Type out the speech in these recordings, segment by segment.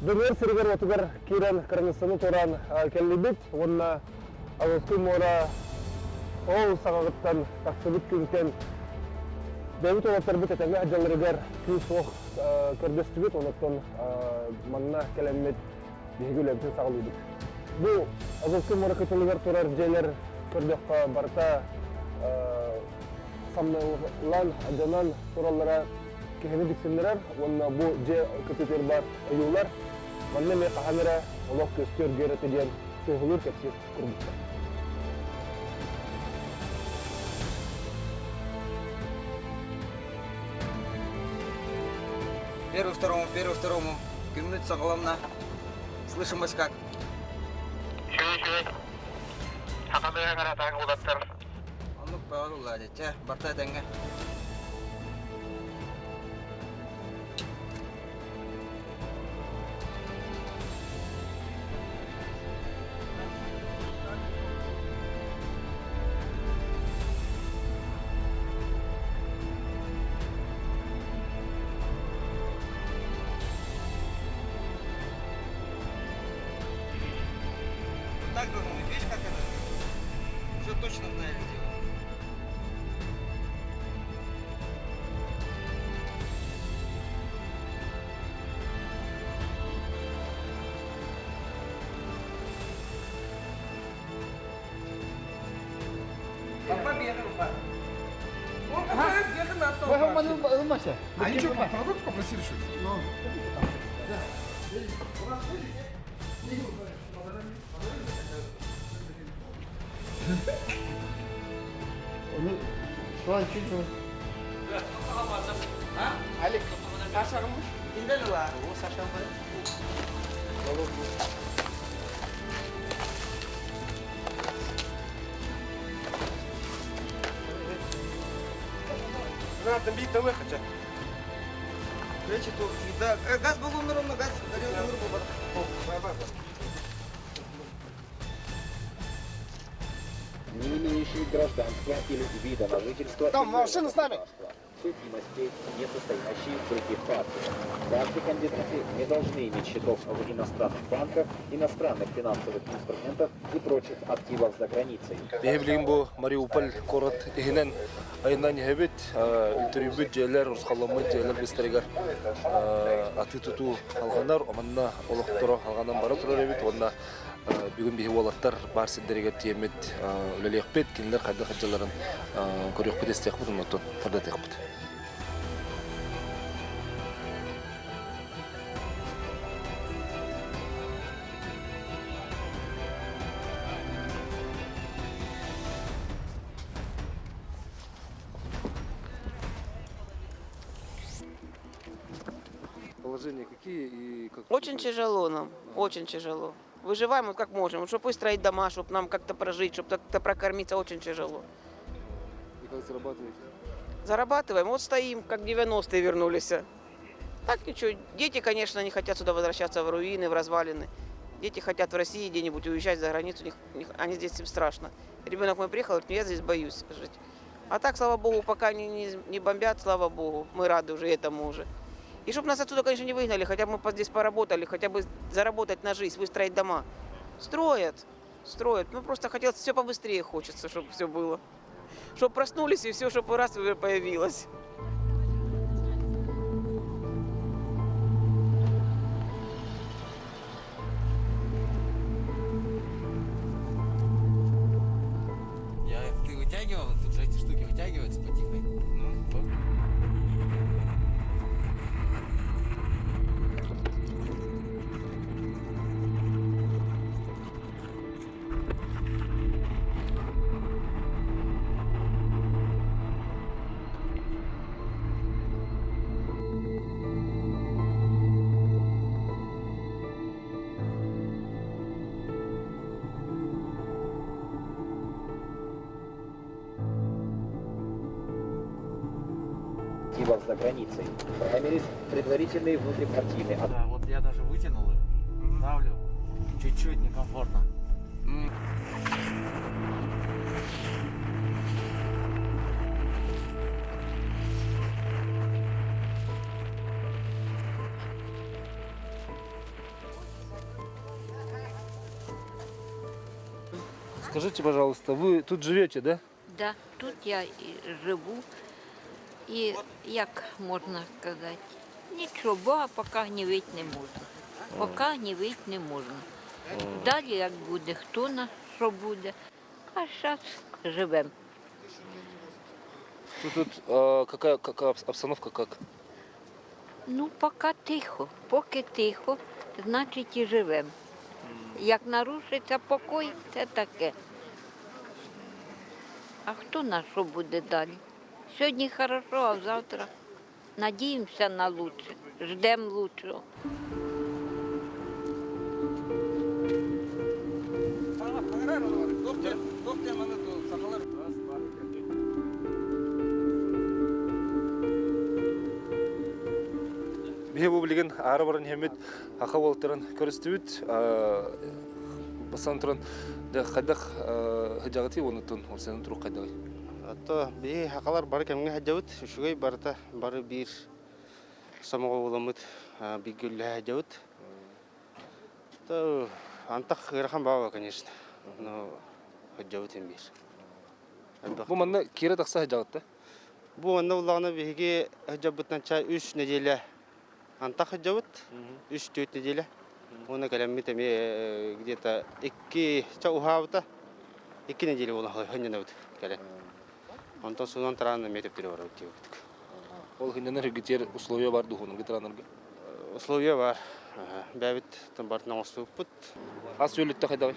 Донер сиригэр-уотугар киирэн кыраныыссаны туораан кэллибит уонна Азовскай муора ол саҕаҕыттан тахсыбыт күнтэн бэйэбит уолаттарбыт этэҥҥэ сылдьалларыгар күүс-уох көрдөстүбүт, онон манна кэлэммит биһиги үлэбитин саҕалыыбыт. Бу Азовскай муора кытылыгар турар дьиэлэр көрдөххө барыта самныллан, алдьанан тураллара киһини дьиксиннэрэр уонна бу дьиэ кытыытыгар баар ойуулар манна эмиэ хаһан эрэ олох көстүү эргиэр этэ диэн туоһулуур кэпсиир курдуктар. Первый второму, первый второму. Күммүт саҕаланна. Слышимость как? Үчүгэй, Сахалыы ыҥыратаҥ уолаттар. Оннук бөҕө дьэ, барта этэҥҥэ. Так должно быть, видишь, как это? Уже точно знаю, где он. Они что, продукт попросили, что ли? Алик, Саша Саша На, там бить выход. Короче, то, да, газ баллон ровно, газ горел Не имеющие гражданства или вида на жительство Там машина с нами. Судимости, не состоящие в других партиях. Также кандидаты не должны иметь счетов в иностранных банках, иностранных финансовых инструментах и прочих активов за границей. Биһи билигин бу Мариуполь куорат иһинэн айаннаан иһэбит. Үлтүрүйбүт дьиэлэр, урусхалламмыт дьиэлэр быстарыгар атыы-тутуу алҕанар, манна олохторо алҕанан бара турар эбит уонна бүгүн биһи уолаттар баар сирдэригэр тиэммит үлэлиэхпит, кинилэр хайдах сылдьалларын көрүөхпүт, истиэхпит, оннуттан сырдатыахпыт. Положения какие и как? Очень тяжело нам, очень тяжело. Выживаем вот как можем. Чтобы выстроить дома, чтобы нам как-то прожить, чтобы как-то прокормиться, очень тяжело. И как зарабатываете? Зарабатываем, вот стоим, как 90-е вернулись. Так ничего. Дети, конечно, не хотят сюда возвращаться в руины, в развалины. Дети хотят в России где-нибудь уезжать за границу, они здесь им страшно. Ребенок мой приехал, говорит, я здесь боюсь жить. А так, слава богу, пока они не бомбят, слава богу, мы рады уже этому уже. И чтобы нас отсюда, конечно, не выгнали, хотя бы мы здесь поработали, хотя бы заработать на жизнь, выстроить дома. Строят, строят. Ну, просто хотелось, все побыстрее хочется, чтобы все было. Чтобы проснулись и все, чтобы раз уже появилось. Я, ты вытягивал? Тут же эти штуки вытягиваются потихоньку. Ну, вот. Активов за границей. Праймериз предварительные внутрипартийные Да, вот я даже вытянул их, ставлю. Чуть-чуть некомфортно. Скажите, пожалуйста, вы тут живете, да? Да, тут я і живу. І як можна сказати, нічого, Бога поки гнівити не можна. Поки гнівити не можна. Далі як буде, хто на що буде. А зараз живемо. Тут, тут э, какая, какая обстановка, как? Ну, поки тихо, поки тихо, значить і живемо. Як нарушиться покой, це таке. А хто на що буде далі? Сьогодні хорошо, а завтра надіємося на лучше, ждемо лучшого. Биһи бу билигин аара баран иһэммит аха уолаттарын көрүстүбүт. Бастан туран хайдах сыдьаҕытый уонуттан уопсайынан турук хайдаҕый? Ото биһи хакалар бары кэмҥэ сылдьабыт, үчүгэй барыта бары биир сомоҕо буоламмыт бииргэ үллэһэ сылдьабыт. То антах ыарахан баҕа конечно, но сылдьабыт син биир. Бу манна киирэ тахса сылдьаҕыт да? Бу онно буллаҕына биһиги сылдьарбытынан чай үс нэдиэлэ антах сылдьабыт, үс-түөрт нэдиэлэ. Уонна кэлэммит эмиэ где-то икки ча уһаабыта, икки нэдиэлэ буолан сынньанабыт кэлэн. Онтон суунан тараан эмиэ төптөрү барабыт диэбиттик. Ол сынньанар иргитиэр условия бар духуунарга тараанарга? Условия бар. Бэйэбит барытын оҥостубуппут. Ас үөл өттө хайдаҕый?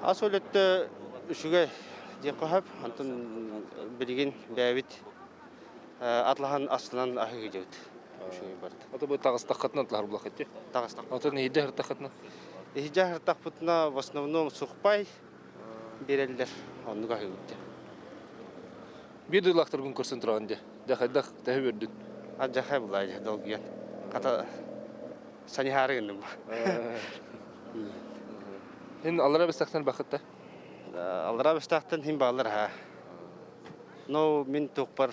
Ас үөл өттө үчүгэй диэххэ сөп. Онтон билигин бэйэбит атлаһан астынан аһыы сылдьабыт. Үчүгэй барыта. Ото бу таҕыстаххытына атлаһар булаххыт дии? Таҕыстахпыт. Отон иһирдьэ сырыттаххытына? Иһирдьэ сырыттахпытына в основном сухпай биэрэллэр. Оннук аһыыбыт дии. Биир дойдулаахтаргын көрсөн тураҕын дии. Дьэ хайдах төһө үөрдүн? Адьахай булаа дьэ долгуйан. Хата саньыһаары гынным. Һин аллара бэстэхтэн бахытта? Аллара бэстэхтэн хин бааллар ха. Но мин туохпар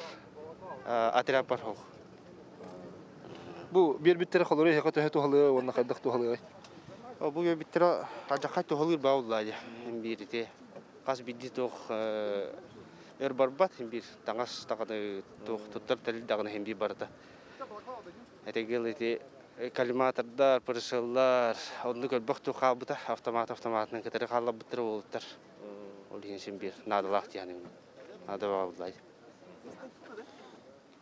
отрядпар хоох. Бу биэрбиттэрэ холоруй эһиэхэ төһө туһалыа уонна хайдах туһалыай? Бу биэрбиттэрэ адьахай туһалыыр бааллаа дьэ. Биир ити хас биирдии туох өр барбат биир таҥас даҕаны туох туттар тэрил даҕаны иһин биир барыта. Этигил ити коллиматордар, прицеллар оннук элбэх туох хаалбыта автомат автоматынан кытары хаалларбыттара буолуттар. Ол иһин син биир наадалаах диэн наада баҕаллай.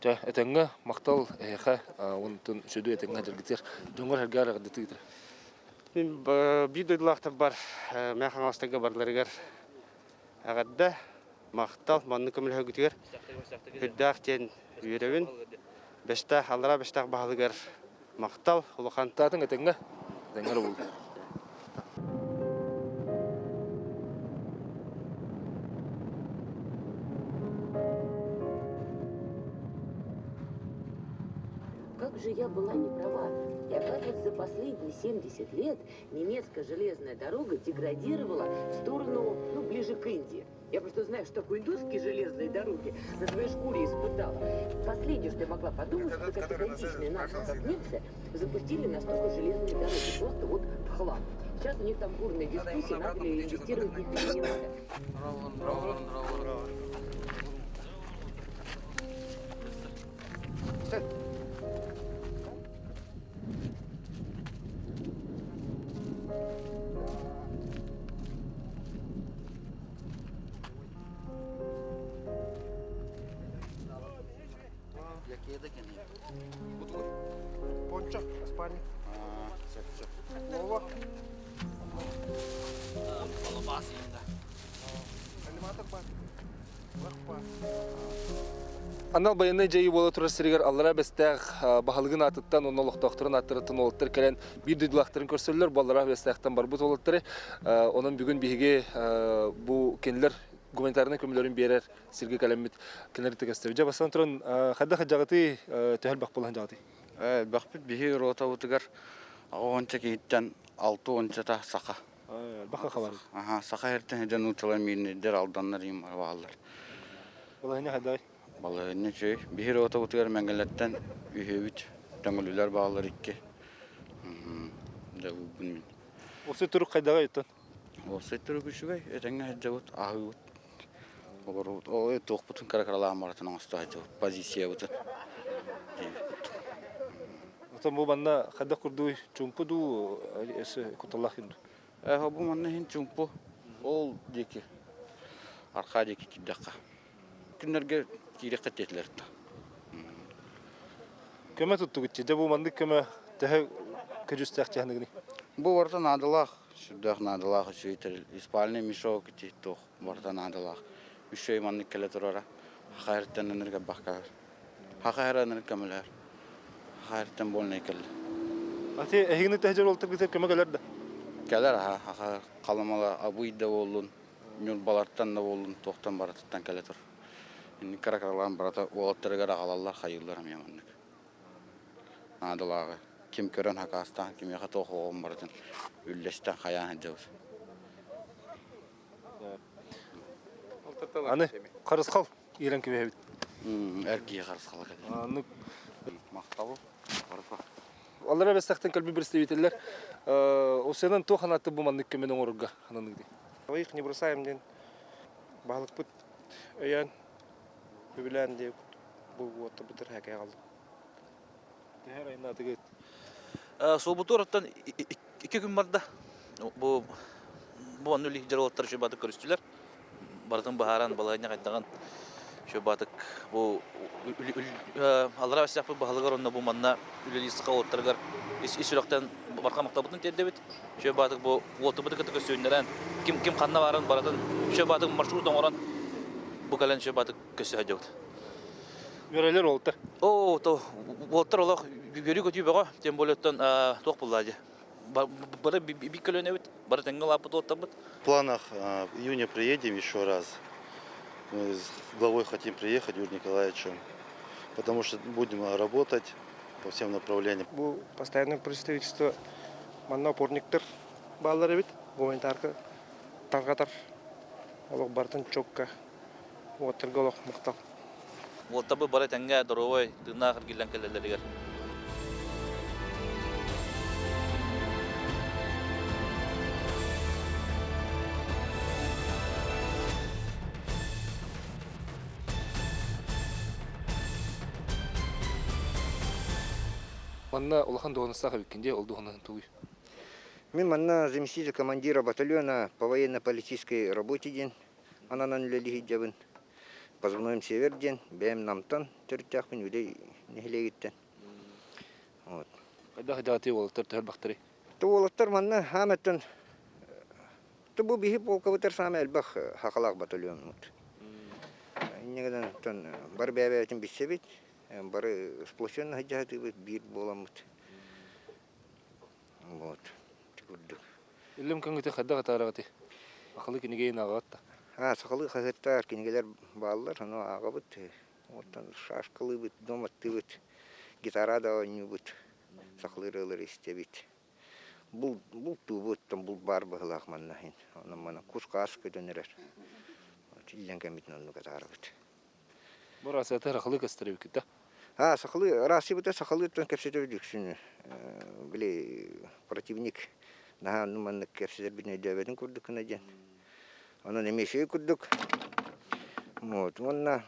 Чэ, этэҥҥэ махтал эһиэхэ онтон сүдү этэҥҥэ дьаргытыар дьоҥҥор эргээр эҕэрдэтиитир. Мин биир дойдулаахтар бар Мэҥэ Хаҥаластарга барыларыгар Эҕэрдэ, махтал маннык көмөлөһөргүтүгэр үрдээх диэн үөрэбин. Бэстээх, аллараа Бэстээх баһылыгар махтал улахан. Таатыҥ этэҥҥэ, этэҥҥэ эрэ буолуо. Как же я была не права. И оказывается, за последние 70 лет немецкая железная дорога деградировала в сторону, ну, ближе к Индии. Я просто знаю, что такое индусские железные дороги, на своей шкуре испытала. Последнее, что я могла подумать, что такая педантичная нация, как немцы, запустили настолько железные дороги, просто вот в хлам. Сейчас у них там бурные дискуссии, надо ли инвестировать в них или не надо. Пончо, спальник. Вова. Аниматор бар. Анал байыаннай дьайыы буола турар сиригэр Аллараа Бэстээх баһылыгын аатыттан уонна олохтоохторун ааттарыттан уолаттар кэлэн биир дойдулаахтарын көрсөллөр. Бу Аллараа Бэстээхтэн барбыт уолаттары. Онон бүгүн биһиги бу кинилэр гуманитарнай көмөлөрүн биэрэр сиргэ кэлэммит кинилэри тэгэстэбит. Дьэ, бастатан туран, хайдах дьаҕытый, төһө элбэх буолан дьаҕытый? Элбэхпит биһи ротабытыгар аҕа уонча киһиттэн алта уончата саха. Элбэх хахалар. Аха, саха эртэн дьон нууччалар миирнэйдэр, алданнар им бааллар. Балаһыанньа хайдаҕый? Балаһыанньа үчүгэй. Биһи ротобутугар Мэҥэлэртэн үһүөбүт, Төҥүлүлэр бааллар икки. Дьэ, мин. Осы турук хайдаҕый оттон? Уопсай турук үчүгэй, этэҥҥэ сылдьабыт, аһыыбыт, олоробут. Ол туохпутун кыра-кыралаан барытын оҥосто сылдьабыт, позициябытын диэбиппит. Оттон бу манна хайдах курдуй чуумпу дуу, өссө кутталлаах дуу? Ээ, бу манна иһин чуумпу. Ол диэки, архаа диэки киирдэххэ. Күннэргэ киириэххэ диэтилэр да. Көмө туттугут дьэ бу маннык көмө төһө көдьүүстээх дьаһаныгыный? Бу барыта наадалаах, сүрдээх наадалаах үчүгэй тэрил. Спальный мешок ити туох барыта наадалаах. Үчүгэй маннык кэлэ турара. Хаха эртэн ынырык элбэх кэлэр. Хаха эрэ ынырык көмөлөһөр. Хаха эртэн больнай кэллэ. Ати эһигини төһө дьон көмө кэлэр да? Кэлэр аха, хаха халамала абый да буоллун, Ньурбалартан да буоллун, туохтан барытыттан кэлэ тур. Инник кыра-кыралаан барыта уолаттарыгар аҕалаллар, хайыыллар эмиэ маннык. Наадалааҕы. Ким көрөн хакаастаан, кимиэхэ туох оҕом барытын үллэстэн хайаан сылдьабыт. Аны харысхал иирэн кэбиһэбит. Эр киһи харысхала кэлэр. Аны Махтал. Аллара бэстэхтэн кэлбит представителлэр осенан туох анаатты бу маннык көмөнү оҥорорго ананыгый? Их не бросаем диэн баһылыкпыт өйөөн үбүлээн диэбит бу уоттарбытыр хэкэ аҕаллым. Төһөр айнаатыгыт? Суолбутугар оттон икки күн барда. Бу бу онну үлэ дьаралаттар үчүгэй баатык көрүстүлэр. Барытын быһааран балаһыанньа хайдаҕын үчүгэй баатык бу аллараа бэстэхпит баһылыгар онно бу манна үлэлии саха уолаттарыгар ис сүрэхтэн барҕа махталбытын тиэрдэбит. Үчүгэй баатык бу уолтубуту кытта көстүүннэрэн ким ким ханна баарын барытын үчүгэй баатык маршрут оҥорон бу кэлэн үчүгэй баатык көссө сылдьабыт. Үөрэлэр уолаттар. Оо, то уолаттар олох үөрүү-көтүү бөҕө, тем более оттон туох буллаа дии. Бары биир көлүөнэбит, бары тэҥҥэ улааппыт уолаттарбыт. В планах в июне приедем еще раз. Мы с главой хотим приехать, Юрием Николаевичем, потому что будем работать по всем направлениям. Бу постоянное представительство манна опорниктар бааллар эбит. Гуманитарка тарҕатар олох барытын чокка уоттарга олох махтал. Уолтабы бары тэҥҥэ доруобай, тыыннаах эргиллэн кэлэллэригэр. Манна улахан дуоһунастаах эбиккин дии, ол дуоһунаһын тугуй? Мин манна заместитель командира батальона по военно-политической работе диэн ананан үлэлии сылдьабын. Позывнойум Север диэн, бэйэм Намтан төрүттээхпин, Үлэй нэһилиэгиттэн. Вот. Хайдах дьаатыы уолаттар төһөр Уолаттар манна хааматтан бу биһи полкабытар саамай элбэх хахалаах батальонмут. Инньэ гынан бары бэйэ-бэйэбитин билсэбит, бары сплоченно сылдьаһытыыбыт, биир буоламмыт. Вот, курдук. Иллэм көҥүтэ хайдах атаараҕытый? Сахалыы кинигэйин ааҕаҕыт да? Аа, сахалыы хаһыаттар, кинигэлэр бааллар, ону ааҕабыт. Оттон шашкалыыбыт, доматтыыбыт, гитара да оонньуубут, сахалыы ырыалары истэбит. Бул, бултуубут, булт баар быһыылаах манна иһин. Онон манна кус-хаас көтөн эрэр. Иллэҥ кэммитин оннук атаарабыт. Бу рацията сахалыы көстөр эбиккит да? А, сахалыы, рациябыта сахалыыттан кэпсэтэбит үксүн. Били противник наһаа оннук маннык кэпсэтэрбитин өйдөөбөтүн курдук гына диэн. Онон эмиэ үчүгэй курдук. Вот, уонна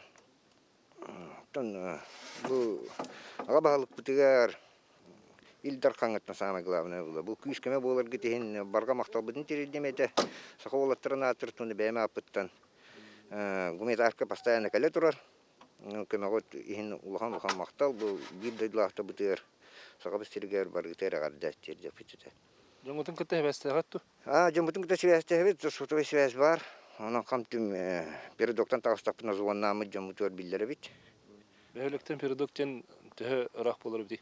оттон бу аҕа баһылыкпытыгар Ил Дархаҥҥыттан саамай главное буолла. Бу күүс-көмө буоларгыт иһин барҕа махталбытын тириэрдим этэ. Саха уолаттарын ааттарыттан бэйэм ааппыттан гуманитарка постоянно кэлэ турар. Көмөҕүт иһин улахан-улахан махтал. Бу биир дойдулаахтарбытыгар Сахабыт сиригэр барыгытыгар эҕэрдэ тиэрдиэхпит этэ. Дьоҥҥутун кытта сибээстэһэҕит дуо? Аа, дьоммутун кытта сибээстэһэбит, сотовай связь баар. Онон хам-түм передоктан таҕыстахпытына звоннааммыт дьоммутугар биллэрэбит. Бөһүөлэктэн передок диэн төһө ыраах буолар эбитий?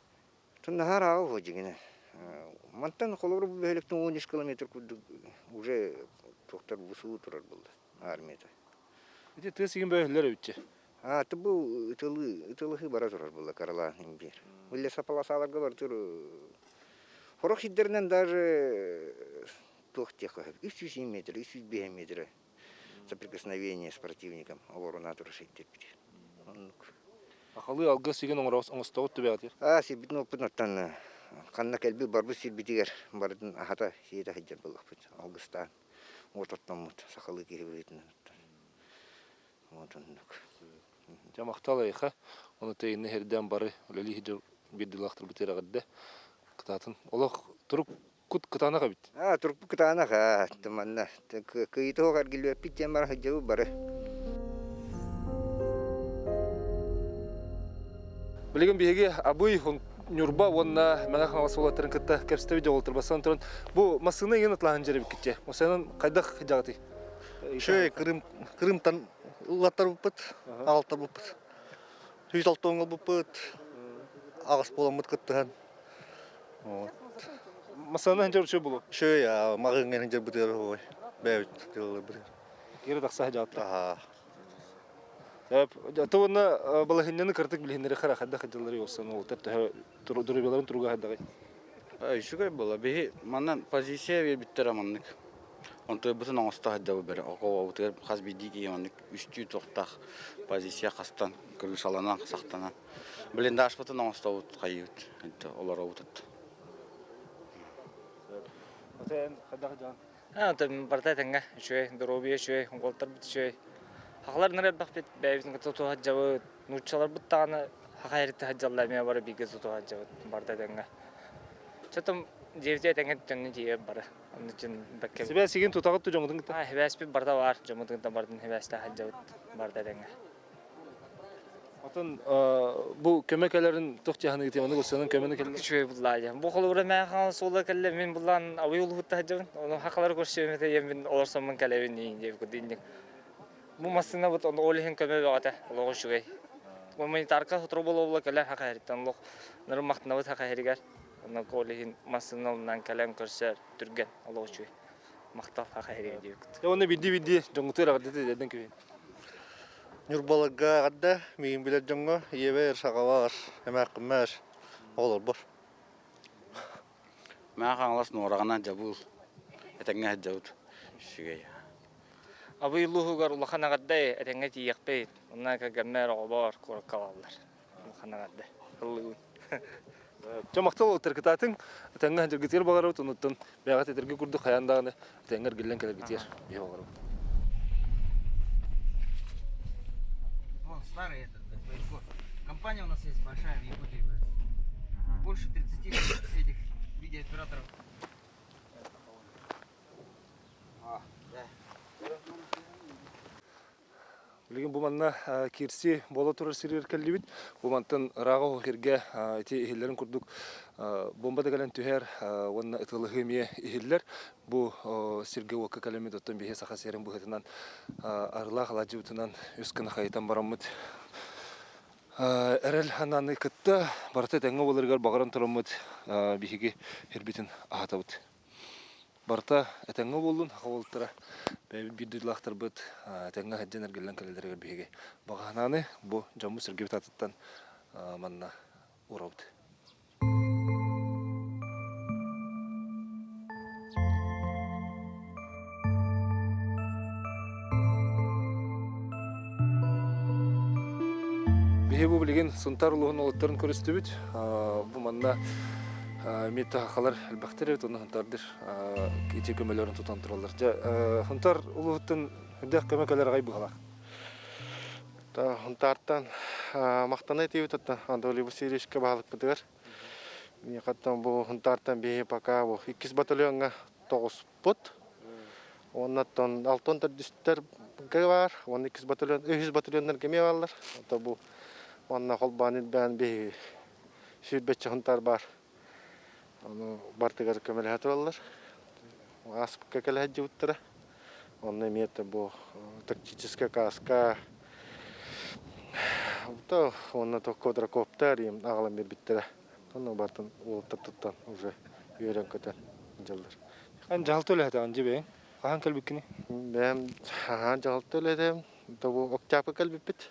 Наһаа ырааҕа уһу дьиҥинэ. Мантан холобур бу бөһүөлэктэн 13 километр курдук уже туохтар бусуу турар буолла армията. Ити тыа сирин бөһүллэр эбитчи. А, ты бу ытылыы, ытылыһыы бара турар буолла Каралаан имбиэр. Лесополосаларга бартыр Хорох сирдэринэн даже туох диэххэ 307 метр, 305 метр соприкосновение с противником оборона турар сирдэрбит. Оннук. Сахалыы алгыс сигин оҥостоҕут түбэҕитир? Аа, сирбитин оппутун оттон ханна кэлбит барбыт сирбитигэр барытын аһата сиэтэ сылдьар буоллахпыт алгыстаан. Уот оттоммут сахалыы киһи быһыытынан оттон. Вот оннук. Дьэ махтал эйиэхэ. Ону тэйинни хэрдээн бары үлэлии сылдьар биирдилаахтарбыт эрэҕирдэ. Кытаатын. Олох турук кут кытаанах эбит. А, турукпут кытаанах аа, манна кыйыты суох эргиллибэппит диэн баран сылдьабыт бары. Билигин биһиги Абый, Ньурба уонна Мэҥэ Хаҥалас уолаттарын кытта кэпсэтэбит дьоҕултарбасан туран бу массыына иҥин атлаһан дьэрэбиккитчэ. Осенан хайдах дьаҕытый? Шөй Крым Крымтан ыллаттарбыппыт, аҕалтарбыппыт. 106 ылбыппыт, аҕыс буоламмыт кыттыһан. Массыына ханчар үчүгэй булу? Шөй маҕыҥҥа ханчарбытыгар ой, бэйэбит дьылларбытыгар. Кири тахса дьааттар. Аты уонна балаһынньаны кыртык билиһиннэри хара хайдах дьыллары олсан ол төһө дурубеларын туруга хайдаҕый? Үчүгэй буола. Биһи манна позиция биэрбиттэрэ маннык. Онтуйбутун оҥосто сылдьабыт бэрэ. Оҕобутугар хас биирдии киһи маннык үстүү туохтаах позиция хастан крышаланан сахтанан. Блиндажпытын оҥостобут хайыыбыт. Олоробут. Отен хайдах дьон? Барыта этэҥҥэ үчүгэй, доруобуйа үчүгэй, уолаттарбыт үчүгэй. Хахалар наар элбэхпит, бэйэбитин кытта тутуһа сылдьабыт. Нууччаларбыт даҕаны хаха эриттэ сылдьаллар, эмиэ бары бииргэ тутуһа сылдьабыт, барыта этэҥҥэ. Чотум дьиэбитигэр этэҥҥэ төннөн тиийэбит бары. Онно дьон бэккэ. Сибээс игин тутаҕыт дьоҥҥутун кытта? Сибээспит барыта баар, дьоммутун кытта барытын сибээстээх сылдьабыт, барыта этэҥҥэ. Отон бу көмө кэлэрин туох дьаһаныгытый ону государственный көмөнү кэллэ Үчүгэй буллаа диэн. Бу холобура мээ хаҥал суола кэллэ мин буллаан абый улуһутта сылдьабын. Ону хахалары көрсүөм этэ мин олорсоммун кэлэбин иин диэбит курдук инник. Бу массыынабыт ону ол иһин көмө бөҕөтө олох үчүгэй. Гуманитарка сотору буола-буола кэлэр хаха иһиттэн олох нарын махтанабыт хаха иһигэр. Онно ол иһин массыына ылынан кэлэн көрсөр түргэн олох үчүгэй. Махтал хаха иһигэр диэбит. Уонна бидди-бидди дьоҥҥутугар эҕэрдэтэ деден күһүн. Ньурбаларга эҕэрдэ, миигин билэр дьоҥҥо, ийэбэр, саҕабар, эмээххиммэр, оҕолорбор. Мэҥэ Хаҥалас Нуораҕана дьабыыл, этэҥҥэ сылдьабыт үчүгэй. Абый улууһугар улахан эҕэрдэ этэҥҥэ тиийиэхпит. Онно кэргэммэр, оҕобор куоракка бааллар. Улахан эҕэрдэ. Ыллыыбын. Дьэ махтал кытаатыҥ, этэҥҥэ сылдьаргытыгар баҕарабыт, онуттан бэйэҕит этэргэ курдук хайаан даҕаны этэҥҥэ эргиллэн кэлэргитигэр биһи баҕарабыт. Вон старый этот, Компания у нас есть большая в Якутии, блядь. Больше 30 этих видеооператоров. Билигин бу манна киирсии буола турар сиригэр кэллибит. Бу мантан ырааҕа иһиргэ ити иһиллэрин курдук бомба да кэлэн түһэр уонна ытыалаһыы эмиэ иһиллэр. Бу сиргэ-уокка кэлэммит оттон биһи саха сиэрин быһыытынан арылаах алаадьыбытынан үс гына хайытан бараммыт эрэл санааны кытта барыта этэҥҥэ буоларыгар баҕаран тураммыт биһиги сирбитин аһатабыт. Барыта этэҥҥэ буоллун, саха уолаттара бэйэбит биир дойдулаахтарбыт этэҥҥэ сылдьан эргиллэн кэлэллэригэр биһиги баҕа санааны бу дьоммут-сэргэбит аатыттан манна уурабыт. Биһи бу билигин Сунтаар улууһун уолаттарын көрүстүбүт. Бу манна Миэтэ сахалар элбэхтэр эбит, онно Сунтаардыр ити көмөлөрүн тутан тураллар. Дьэ, Сунтаар улууһуттан үрдээх көмө кэлэр аҕай быһалаах. Сунтаартан махтана этибит оттон Анатолий Васильевичка баһылыкпытыгар. Миэхэттэн бу Сунтаартан биһи пока бу иккис батальоҥҥа тоҕуспут. Уонна оттон алтан төрдүстэргэ баар, уонна иккис батальон, үһүс батальоннарга эмиэ бааллар. Ото бу уонна холбоон илбээн биһиги сүүрбэччэ хунтаар баар. Ону бартыгар көмөлөһө тураллар. Ааспыкка кэлэ сылдьыбыттара. Онно эмиэ бу тактическая каска уонна квадрокоптер аҕалан биэрбиттэрэ. Онно бартын уолаттар туттан уже үөрэн-көтөн дьаллар. Эн дьаһалта үлэһэтэҕин дьи бэйэҥ? Хаһан кэлбиккиний? Бэйэм хаһан дьаһалта үлэһэтэм. Бу октябрь кэлбиппит.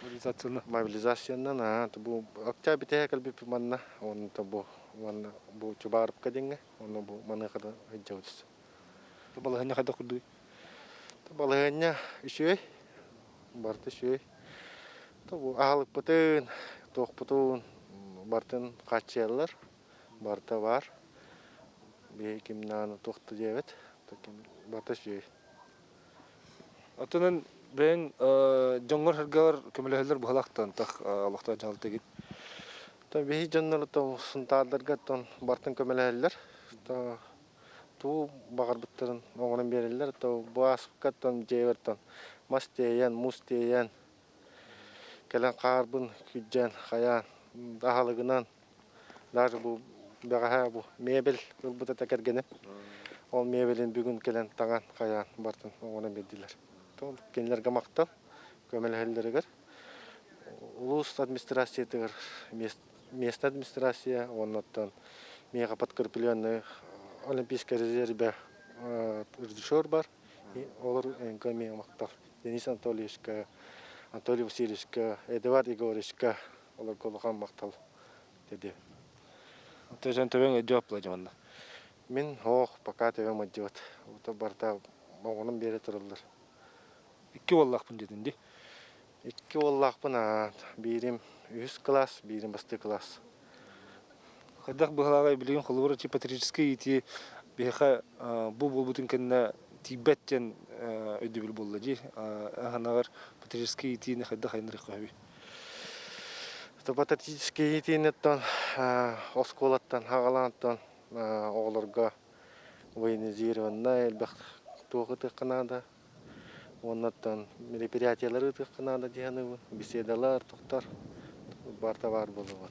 Мобилизациянан. Мобилизациянан, аа, бу октябрь бүтэһэ кэлбиппит манна. Уонна бу уонна бу Чубаровка диэҥҥэ, уонна бу маныаха да сылдьабыт. Балаһыанньа хайдах курдугуй? Балаһыанньа үчүгэй, барыта үчүгэй. Бу аһылыкпытын, туохпутун барытын хааччыйаллар, барыта баар. Биһи кимнааны туох да диэбэт. Барыта үчүгэй. Оттон бэйэҥ дьоҥҥор-сэргэҕэр көмөлөһөллөр быһалаахтан тах олохтоох дьаһалтагыт. Биһи дьоннор сунтаардарга бартын көмөлөһөллөр. Туу баҕарбыттарын оҥорон биэрэллэр. Бу ааспыккаттан дьиэбэртэн мас тиэйэн, муус тиэйэн, кэлэн хаарбын күрдьэн, хайаан, аһылыгынан даже бу бэҕэһээ бу мебель ылбыт этэ кэргэним. Ол мебелин бүгүн кэлэн таҥан, хайаан бартын оҥорон биэрдилэр. Кинилэргэ махтал көмөлөһөллөрүгэр. Улуус администрациятыгар местная администрация уоннаттан миэхэ подкрепленный олимпийскай резервэ режиссер бар. Олор эҥкэ эмиэ махтал. Денис Анатольевичка, Анатолий Васильевичка, Эдуард Егоровичка олорго улахан махтал деди. Төсөн төбөҥ өйдөө дьонна. Мин ох пока төбөм өйдөөт. Ута барта оҕонум биэрэ тураллар. Икки уоллаахпын дедин ди. Икки уоллаахпын биирим үһүс кылаас, биирим бастакы кылаас. Хайдах быһалааҕай билигин холобура патриотическай иитии биһиэхэ бу буолбутун кэннэ тиийбэт диэн өйдөбүл буолла дии. Аһанаҕар патриотическай иитиини хайдах айыннарыахха сөбүй? Патриотическай иитиини оскуолаттан аҕалаантан оҕолорго военизированнай элбэх туох ытыахха наада. Уоннаттан мероприятиелары ытыахха наада дии саныыбын. Беседалар, тохтор барыта баар буолуо.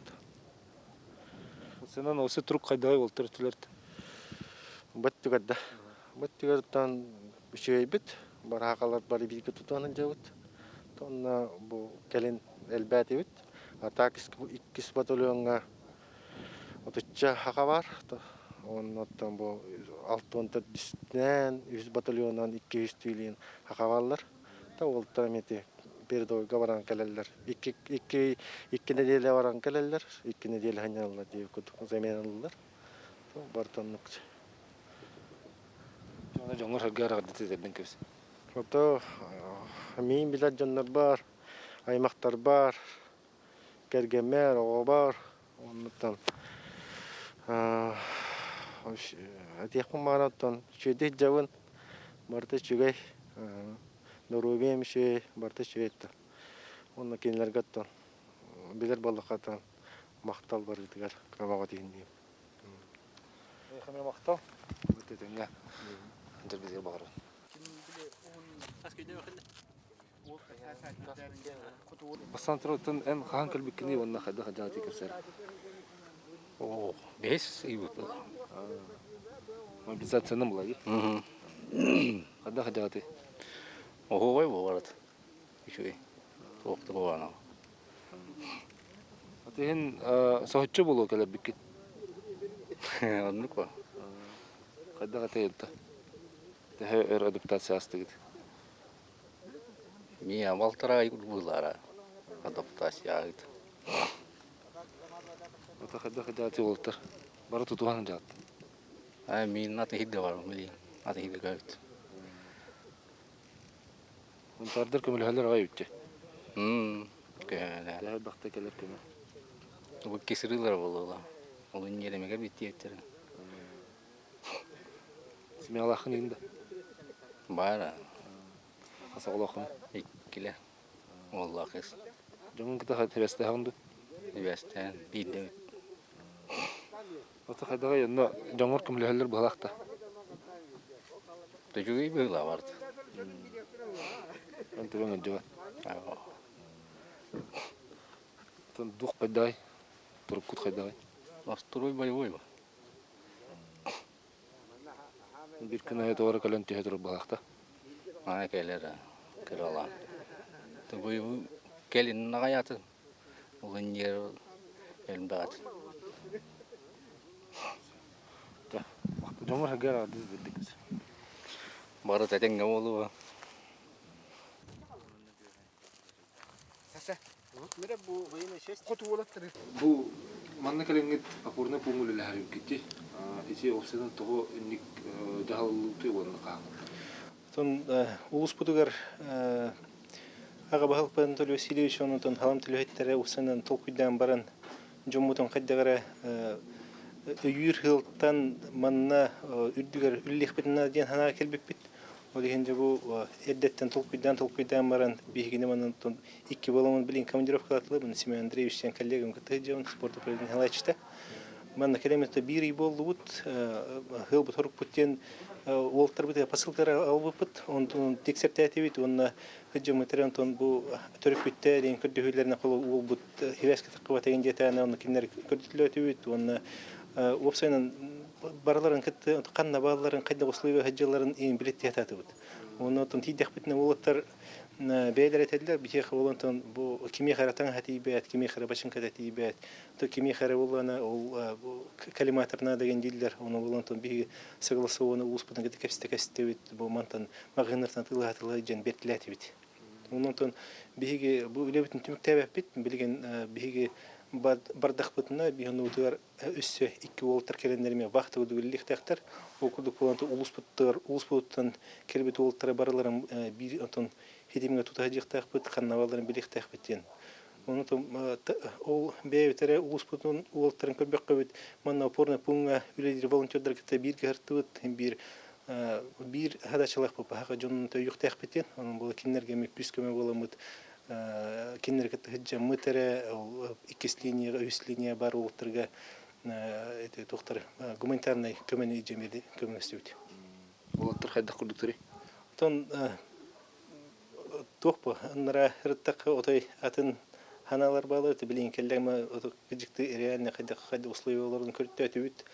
Сенан осы турук хайдаҕай уолтар өттүлэрт? Бат түгэрдэ. Бат түгэртэн үчүгэйбит. Бараакалар бары бииргэ тутан сылдьабыт. Онно бу кэлин элбээтибит. А так иккис батальоҥҥа отучча хака бар. Оннуттан бу 64-үстэн үс батальонан 200 түүлүүн хака бааллар. Та уолтар эмиэ передовойга баран кэлэллэр. Икки, икки, икки нэдиэлэ баран кэлэллэр, икки нэдиэлэ ханньаллар диye курдук заменалылар. Бартаннык. Дьоно дьоҥҥор саргы араҕардыты этэрдин кэбис. Ото миин билэр дьоннор бар, аймахтар бар, кэргэммэр, оҕобор оннуттан этиэхпин баҕараттан үчүгэйдик дьабын барыта үчүгэй доруобуйам үчүгэй барыта үчүгэй уонна кинилэргэ оттон билэр буоллаххытын махтал барыытыгар көмөҕө тиһинниим Эйиэхэ махтал. Этэҥҥэ дьэрбитигэр баҕарабын. Бастаан туран эн хаһан кэлбиккиний уонна хайдах дьааты кэпсээр? Оо, бэһис ый буолла. Мобилизациянан була дии. Хайдах дьааты? Оһуобай буоларат. Үчүгэй. Туох да буолаана. Отиһин соһуччу буолуо кэлэрбиккит. Оннук ба. Хайдах этэ Төһө өр адаптация астыгыт? Миа балтараа ый быылаара адаптацияҕыт. Ата хайдах дьааты уолаттар? Бары тутуһан дьаат. Аа мин аты хидде бар мили аты хидде көрүт. Унтаардар көмөлөһөллөр аҕай үтчэ. Мм көһөнө. Төһө элбэхтэ кэлэр көмө? Бу кисырыылар буолуола. Олун ньиэлэмигэр биттиэттэрин. Смелахын иһин да? Баара. Хас оҕолооххун? Иккилэ. Уоллаах кыыс. Дьоҥҥун кытта тэбэстэһэҕин дуу? Тэбэстээн биирдэ Ото хайдаҕай онно дьоҥҥор көмөлөһөллөр быһалаах да? Үчүгэй быһыылаах барыта. Эн төбөҥ ыдьыба. Оттон дух хайдаҕай? Туруккут хайдаҕай? Настрой боевой ба. Биир күн аайы тоҕо эрэ кэлэн түһэ турар быһаахта. Аа кэлэр кыралаан. Бу кэлин аҕайаатын. Улунньер элбэҕит. Дьоҥҥор сэргээр аҕардыы бэрдик. Бары тэтэҥҥэ буолуо. Бу манна кэлэҥҥит опорнай пууҥҥа үлэлэһэр эбиккит Ити опциянан тоҕо инник дьаһаллыытый уонна хаһан? Оттон улууспутугар аҕа баһылык Анатолий Васильевич онутун халам төлөһүттэрэ устанан толкуйдаан баран дьоммутун хайдах эрэ өйүүр сыалтан манна үрдүгэр үлэлиэхпитин наада диэн санааҕа кэлбиппит. Ол иһин дьэ бу эрдэттэн толкуйдаан толкуйдаан баран биһигини манан икки буоламмын билин командировкалаатылар. Семен Андреевич диэн коллегам кытта сылдьабын, спорт управление салайааччыта. Манна кэлэммит биир ый буоллубут, ыалбыт хорукпут диэн уолтарбыт посылкалары албыппыт, онтон тиксэртээтибит уонна сылдьаммыт эрэ онтон бу төрөппүттэр диэн көрдөһүүлэринэн уолбут хивэскэ таххыбата диэн диэтээнэ онно кинилэр көрдөтүлөөтүбүт уонна уопсайынан барыларын кытта ханна баалларын хайдах условия сылдьалларын иин билиттии сатаатыбыт. Уонна оттон тиийдэхпитинэ уолаттар бэйэлэрэ этэллэр биһиэхэ ол онтон бу кимиэхэ эрэ таҥаһа тиийбэт, кимиэхэ эрэ бачыҥката тиийбэт, то кимиэхэ эрэ буоллаҕына ол коллиматор наада диэн дииллэр. Ону буолан онтон биһиги согласованы улууспутун кытта кэпсэтэ кэпсэтэбит, бу мантан маҕаһыыннартан атыылаһа-атыылаһа дьэн бэртилээтибит. Онон биһиги бу үлэбитин түмүктээбэппит. Билигин биһиги бардахпытына биһиги өссө икки уолаттар кэлэннэр эмиэ вахта үлэлиэхтээхтэр. Ол курдук буолан улууспутугар улууспутуттан кэлбит уолаттары барыларын биир онтон хитимҥэ тута сылдьыахтаахпыт, ханна баалларын билиэхтээхпит диэн. Онон ол бэйэбит эрэ улууспутун уолаттарын көрбөххөбүт манна опорный пууҥҥа үлэлиир волонтердар кытта бииргэ сырыттыбыт, биир биир задачалаахпыт баһаҕа дьонун өйүөхтээхпит диэн. Онон буола кинилэргэ эмиэ күүс-көмө буоламмыт кинилэри кытта сылдьаммыт эрэ ол иккис линияҕа, үһүс линия баар уолаттарга эти туохтары гуманитарнай көмөнү илдьэ көмөлөстүбүт. Уолаттар хайдах курдуктарый? Оттон туох бу ыннара ырыттахха отой атын ханаалар баалар билигин кэллэҕимэ кыдьыкты реально хайдах хайдах условияларын көрдөтүбүт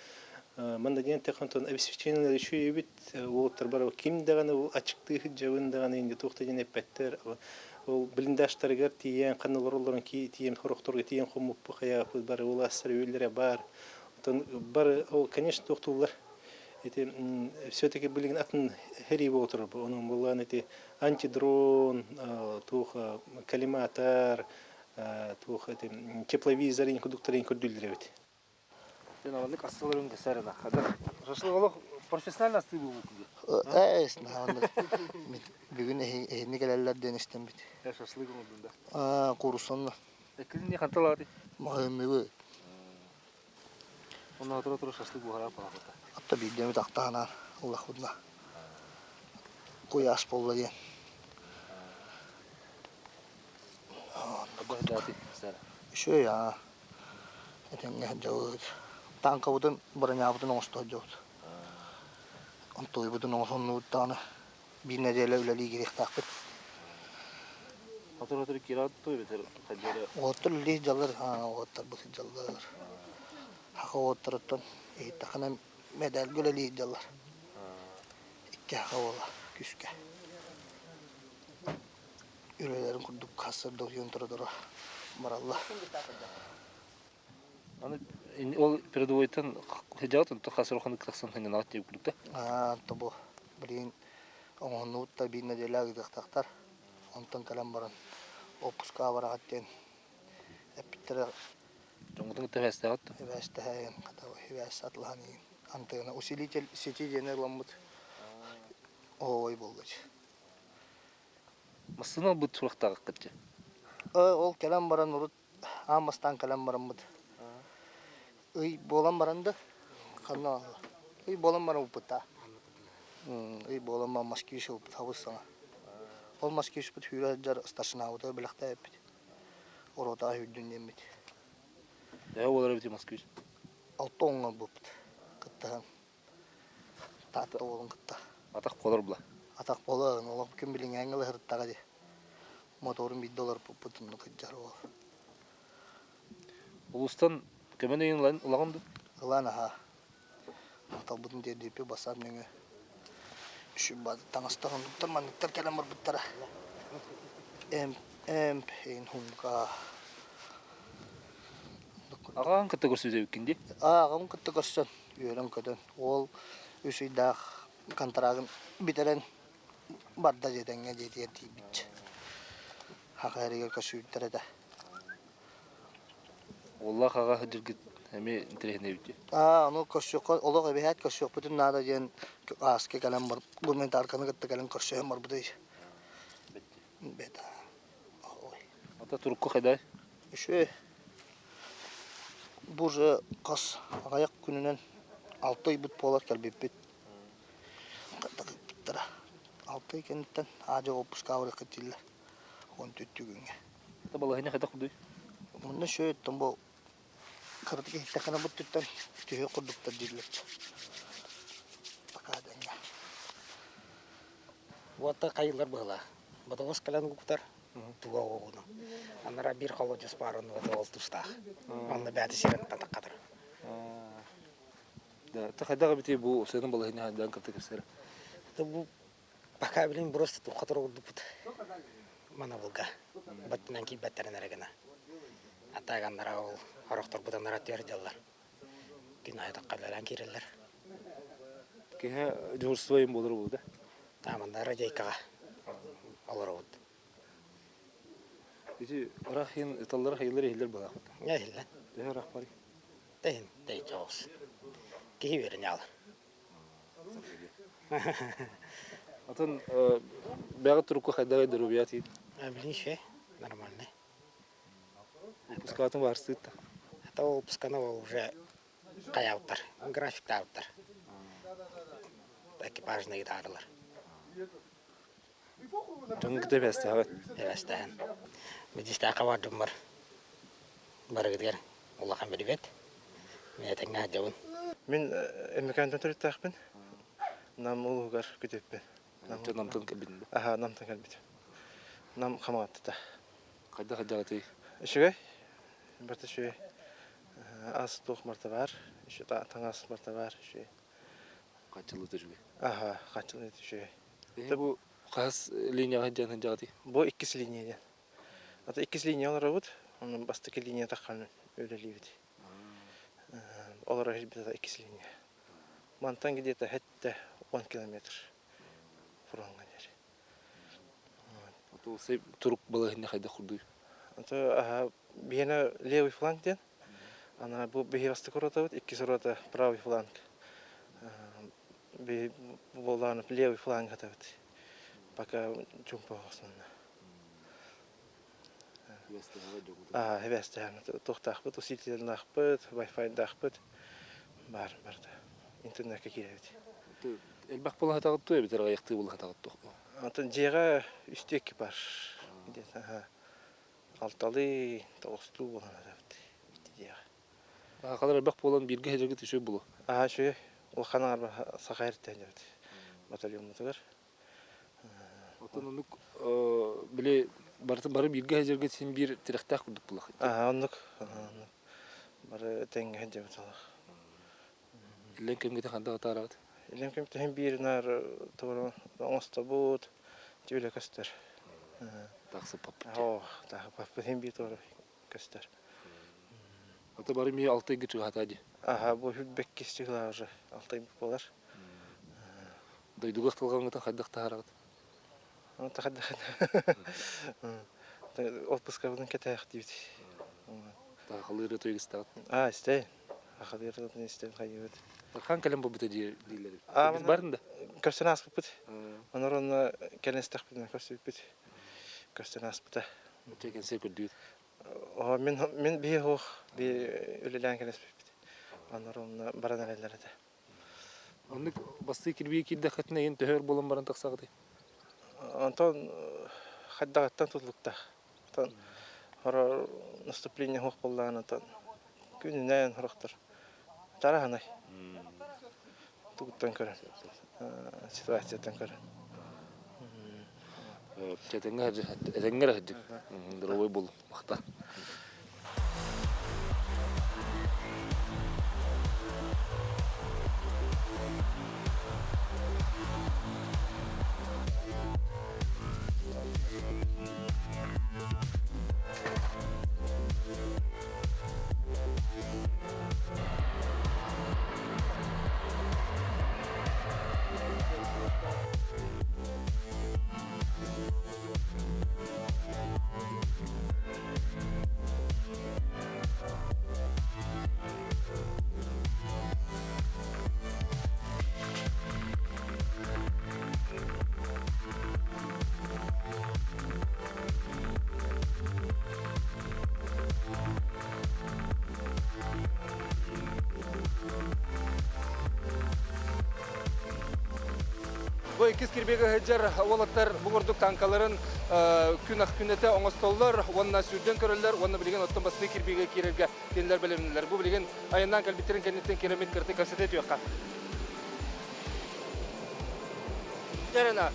манна диэн онтон обеспечениелар үчүгэйбит уолаттар бары ким даҕаны ол аччыктыы сылдьабын даҕаны инде туох да диэн эппэттэр ол блиндаштарыгар тиийэн ханна олороллорун тиийэн хорохторго тиийэн хоммуппу хайааппыт бары улаастар үөллэрэ баар оттон бары ол конечно туохтууллар ити все-таки билигин атын сэрии буола турар онон буоллаан ити антидрон туох коллиматор туох ити тепловизор курдуктарын көрдүүллэр эбит Сен аланнык астыларын кесарына. Шашлык олох профессионально астыы буолбут Ээ, бүгүн эһини кэлэллэр диэн истэммит. Шашлык оҥордун да? Аа, куурусанна. Эккизин не ханталааты? Маһыммыбы. Онно тура тура шашлык буһара палапата. Атта биирдэми тахтаана ыллахпытына. Куйаас буолла диэн. Үчүгэй аа. Этэҥҥэ сылдьабыт. Тааҥкабытын, бронябытын оҥосто сылдьабыт. Онтуйбутун оҥоһуннубут даҕаны биир нэдиэлэ үлэлии киириэхтээхпит. Отур-отур киирэ эбэтэр хайдары Уоттар үлэлии сылдьаллар, уоттарбыт сылдьаллар. Саха уоттарыттан иһиттэххинэ мэдээлгэ үлэлии сылдьаллар. Икки саха уола күүскэ. Үлэлэрин курдук хассар долгуйан тура-тура бараллар. Аны ол передовойтан сыдьаҕыт онто хас улаханнык тахсан сынньанаҕыт диэбит курдук да? Аа, тобу билигин оҥоһуннубут да биир нэдиэлэ ыытыахтаахтар. Онтон кэлэн баран отпускаҕа бараҕыт диэн эппиттэрэ. Дьоҥҥутун кытта эбээстэҕит да? Эбээстэһэйин, хата эбээс атылаһан иһин. Антыгына усилитель сети диэни ыламмыт оһоҕой буолла Массыына ылбыт сурахтааххыт дьэ? Ол кэлэн баран урут аан бастаан кэлэн бараммыт ый буолан баран да ханна ый буолан баран ылбыта ый буолан баран москвич ылбыт хабыс саҥа ол москвичпыт сүүрэ сылдьар старшинабытыгар бэлэхтээбиппит оруотаҕа сүүрдүн диэммит Төһө буолар эбитий москвич? Алта уоҥҥа ылбыппыт кыттыһан Таатта уолун кытта. Атах буолар була? Атах буолар, олох күн билиҥҥээҥҥэ ылыһырыттаҕа дии. Моторун биирдэ олорпуппут оннук сылдьар уол. Улуустан көмөнү ыйын ылаҕын дуу? Ылан аһаа. Махталбытын тиэрдиэппит бассаап нөҥүө. Үчүгэй таҥастар оннуктар манныктар кэлэн барбыттара. Эмп, эмп, эйин хумка. Аҕаҕын кытта көрсүбүт эбиккин дии? Аҕам кытта көрсөн, үөрэн-көтөн. Уол үс ыйдаах контрагын бүтэрэн барда дьиэтэҥҥэ дьиэтигэр тиийбит. Хаха эригэр көрсүбүттэр этэ. Уоллаах аҕа сылдьаргыт эмиэ интэриэһинэй эбит дии. Аа, ону көрсүөххэ, олох эбиһээт көрсүөхпүтүн наада диэн ааска кэлэн бар, гуманитарканы кытта кэлэн көрсөһөн барбытый. Бэт. Ата турукку хайдай? Үчүгэй. Бу уже хас аҕыйах күнүнэн алта ыйбыт буолар кэлбиппит. Тахыппыттара. Алта ый кэнниттэн аа-дьуо отпускаабырыаххыт дииллэр. 14 күҥҥэ. Балаһыанньа хайдах курдуй? Мунна үчүгэй бу кыратык иһиттэххинэ буттуттан түһүөх курдуктар дииллэр. Пока дэҥҥэ. Уота хайылар быһылаах. Бодоҕос кэлэн угуктар туга оҕуну. Анара биир холодец баар онно ол тустаах. Онно бэйэтэ сирэн татаккатар. Да, хайдах эбитий бу сыһын балаһыанньа хайдаан кытта кэпсэрэ? Бу пока билин просто тухха тургурдуппут. Манабылга баттынан киирбэттэрин эрэ гына. Атааганнара ол орохторбут анара түөр дьаллар. Күн аайы таххалларан киирэллэр. Киһи дежурство им болор бу да? Тааманнара радейкаҕа олоробут. Ити ырах иһин ыталлара хайылар иһиллэр буолаахпыт. Иһиллэн. Төһө ырах барый? Тэһин тэйиччи оҕус. Киһи үөрэнэ алар. Атын бэҕэ турукку хайдах доруобуйа тиит? Блин, еще нормальный. Выпускатын барсыытта. Это выпусканы уже хайаабыттар, графиктаабыттар. Экипажный ытаарылар. Дьон кытта эбэстэһэҕит? Эбэстэһэн. Бидистээххэ бардым бар. Барыгытыгар улахан билбэт. Мен этэҥҥэ сылдьабын. Мин Өмөкөөнтөн төрүттээхпин. Нам улууһугар күтүппүн. Намтан кэлбитин Аха, Намтан кэлбит. Нам Хамаҕаттата. Хайдах сылдьаҕытый? Үчүгэй. Барыта үчүгэй. Ас туох барыта баар. Еще таҥас барыта баар. Үчүгэй. Хааччыллыыта үчүгэй. Аха, хааччыллыыта үчүгэй. Эһи бу хас линияҕа дьан сылдьаҕытый? Бу иккис линия диэн. Ата иккис линия олоробут. Онон бастакы линия таххан үлэлиибит. Олорор сирбит иккис линия. Мантан где-то хэттэ 10 километр фроҥҥа диэри. Турук балаһыанньа хайдах курдуй? Ото биһиэнэ левый фланг диэн. Ана бу биһи бастакы ротабыт, иккис рота правый фланг. Би буолаан левый фланг хатабыт. Пока чумпа охсунна. Аа, хебэстэһэ туохтаахпыт, усилителнаахпыт, вайфайдаахпыт баар барда. Интернетке киирэбит. Элбэх булаһатаҕыт дуо эбэтэр аҕыйахтыы булаһатаҕыт дуо? Антон дьиэҕэ үстүү экипаж. Где-то алталыы, тоҕустуу буолан араабыт ити дьиэҕэ. Сахалар элбэх буолан бииргэ сылдьаргыт үчүгэй буолуо. Аа, үчүгэй. Улахан аҥар саха эртэн дьэбит батальоммутугар. Оттон оннук били барытын бары бииргэ сылдьаргыт син биир тирэхтээх курдук булах. Аа, оннук. Бары тэҥҥэ сылдьабыт олох. Иллэҥ кэмҥитин ханна атаараҕыт? Иллэҥ кэмтэн биир наар тугу оҥостобут, үлэ көстөр. Тахсыппаппыт. Оо, тахсыппаппыт иһин биир туора көстөр. Ата бары эмиэ алта ыйга чугаһатаа дии. Аха, бу бэккис чыгылаа уже алта ый буолар. Дойдуга ахтылҕаҥҥытын хайдах таһаараҕыт? Хайдах отпускабытын кэтээх диибит. Таахалыыр ытыгыстаҕыт. Аа, истэй. Ахалыыр истэн хайыыбыт. Хаан кэлэн буолбута дииллэр. Біз барын да? Көрсөн ааспыппыт. Онор онно кэлэн истэхпитинэ көрсүбүппүт. Көрсөн ааспыта. Чэ кэнсиэр көрдүүт. Оо, мин мин биһи суох би үлэлээн кэлэспиппит. Онор онно баран эрэллэр этэ. Оннук бастыы кирбии киирдэххитинэ иһин төһө өр буолан баран тахсаҕытый? Онтон хайдаҕыттан тутулуктаах. Онтон хорор наступление суох буоллаҕына онтон күнүнэн сорохтор тараһанай тугуттан көрөн ситуацияттан көрөн. Этэҥҥэ этэҥҥэ эрэ сылдьыҥ. Здоровый буолуҥ. Махтал. иккис кирбиэгэ сылдьар уолаттар бу курдук танкаларын күн күнэтэ оҥостоллор уонна сүүрдэн көрөллөр уонна билигин оттон бастыы кирбиигэ киирэргэ кинилэр бэлэмнилэр. Бу билигин айаннаан кэлбиттэрин кэнниттэн киирэммит кырты кэпсэтэ түөххэ. Дьарына,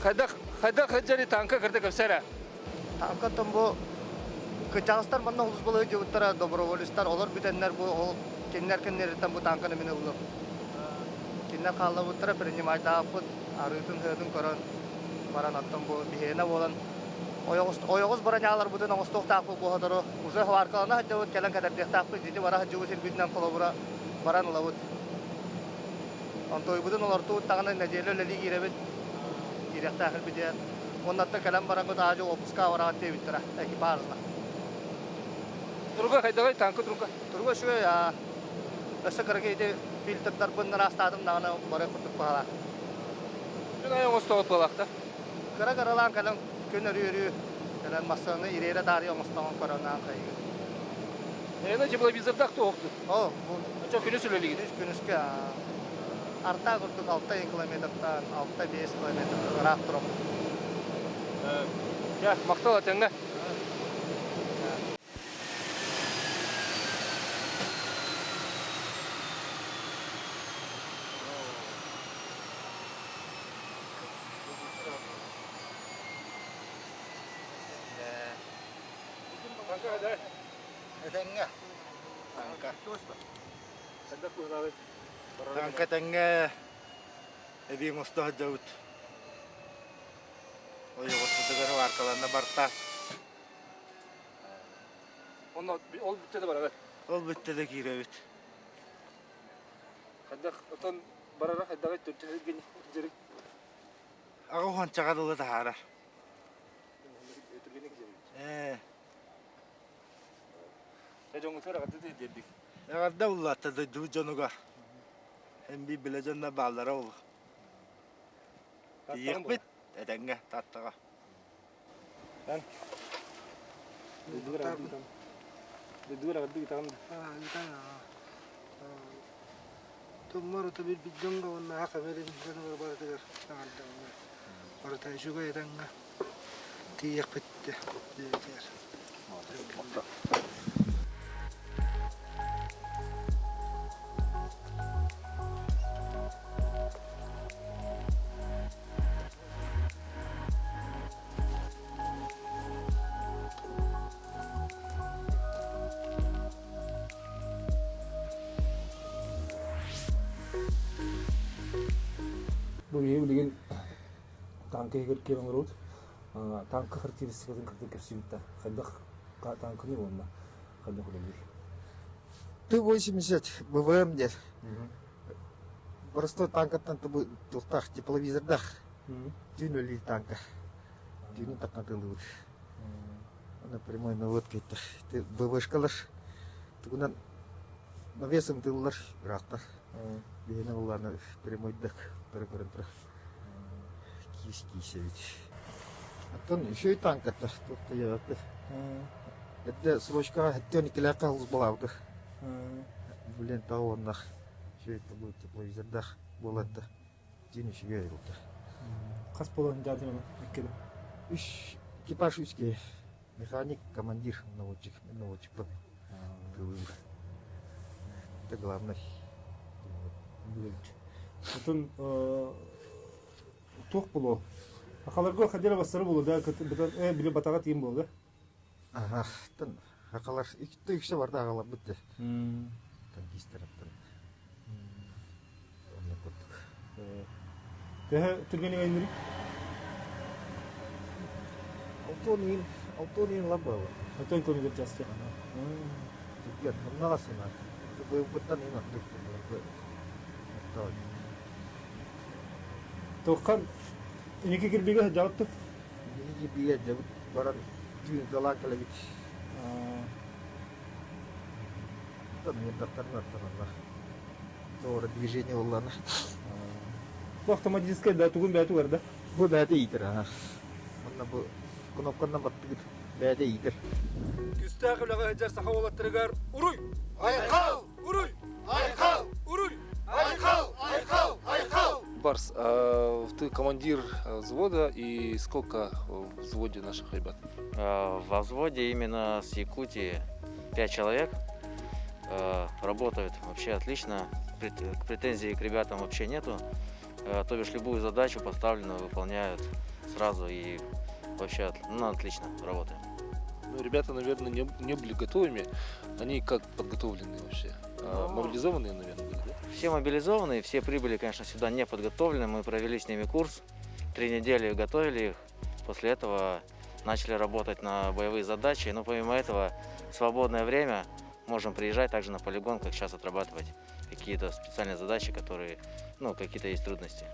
хайдах хайдах сылдьар танка кырты кэпсэрэ? Танкаттан бу кычаҕастар манна улус дьыбыттара доброволецтар олор бүтэннэр бу ол кинилэр кэннилэриттэн бу танканы мин ыллым. Кинилэр хааллабыттара принимайдаабыт арыытын-сыатын көрөн баран оттон бу биһиэнэ буолан ойоҕос ойоҕос броняларбытын оҥостуохтаахпыт буоһатору уже сваркалана сылдьабыт кэлэн кэтэрдиэхтаахпыт ити бара сылдьыбыт сирбитинэн холобура баран ылабыт. Онтуойбутун олортубут даҕаны нэдиэлэ үлэлии киирэбит киириэхтээх ирбитигэр Уоннаттан кэлэн бараҥҥыт аадьы уоппуска бараҕыт диэбиттэрэ экипажна. Туруга хайдаҕый танка туруга? Туруга үчүгэй өссө кыракый ити фильтрдарбын ыраастаатым даҕаны бары курдук баһалаах. Күн айы оҥостоҕут буолаахта? Кыра кыралаан кэлэн күн өрүү-өрүү кэлэн массыынаны ириэрэ таарыйа оҥостоҕун көрөн хайыгын. Эна тепловизордаах туохтун? О, Очо күнүс үлэлигин? Күнүскэ Арта курдук 6 километртан 6-5 километр ыраах турабын. Дьэ, махтал этэҥҥэ. Этэҥҥэ. Таҥка тэҥҥэ эбии оҥосто сылдьабыт. Ойоҕоспутугар варкаланна барта. Онно ол бүттэ да барабыт. Ол бүттэ да киирэбит. Хайдах отон барара хайдаҕый төрдүһүргин дьэрик. Аҕа уончаҕа дылы таһаарар. Ээ. Дьоҥҥутугар эҕэрдэ диэрдик. Эҕэрдэ уллаатта дойдубут дьонугар. Эн биир билэ дьонно бааллара ол. Тиийиэхпит этэҥҥэ Тааттаҕа. Эн дойдугар эҕэрдэ Дойдугар эҕэрдэ ыытаҕын да? Туммар ото билбит дьоҥҥо уонна ах эбэрин дьонугар барытыгар эҕэрдэ барыта үчүгэй этэҥҥэ тиийиэхпит диэтигэр. Бу билигин танка иһигэр киирэн олоробут. Танка характеристикатын кытта кэпсиибит хайдах танканы уонна хайдах үлэлиир? Т-80 БВМ диэн. Простой танкаттан туохтаах тепловизордаах түүн үлэлиир танка. Түүнүн таххатылыбыт. Аны прямой наводка БВшкалар тугунан навесом тыллар ыраахтар. Биһиэнэ буллааны прямойдак көрө-көрөн турар. Киис киисэбит. Оттон үчүгэй танкаттар туох да диэбэппит. Эрдэ срочкаҕа хэттиэн иккилээххэ балаабыта. Блин, тау уоннах үчүгэй тепловизордаах буолар да дьин үчүгэй айылта. Хас буолан дьаадымана иккиде? Үс экипаж үс киһи. Механик, командир, наводчик, наводчикпын. Тылыыр. Это главный. Отон туох боло? Акаларга хадера бассары боло да, били батаға тиим болду. Ага, тын акалар икки үксэ барда агалар битте. Танкистер аттан. Онно курдук. Төһө түргэнник айнырый? Алтон алтон лабала. Алтон километр часто. Түргэн, оннаға сына. Быйылгыттан ин аттык. Тоққан иники кирбиге жауттык? Иники кирбиге жабыт баран түүн далаа кэлэбит. Там мен Туора движение боллана. Бу автоматическай да тугун бэйэтэ угар да? Бу бэйэтэ иитэр аха. Манна бу кнопканан баттыгыт бэйэтэ иитэр. Күстээх үлэҕэ сылдьар саха уолаттарыгар уруй! Айхал! Уруй! Айхал! Уруй! Айхал! Айхал! Айхал! Барс. Ты командир взвода и сколько в взводе наших ребят? Во взводе именно с Якутии 5 человек. Работают вообще отлично. Претензий к ребятам вообще нету. То бишь любую задачу поставленную выполняют сразу и вообще ну, отлично работаем. Ну, ребята, наверное, не были готовыми. Они как подготовлены вообще? Ну, Мобилизованные, наверное, были, да? Все мобилизованные, все прибыли, конечно, сюда не подготовлены. Мы провели с ними курс, 3 недели готовили их. После этого начали работать на боевые задачи. Но помимо этого, в свободное время можем приезжать также на полигон, как сейчас отрабатывать какие-то специальные задачи, которые, ну, какие-то есть трудности.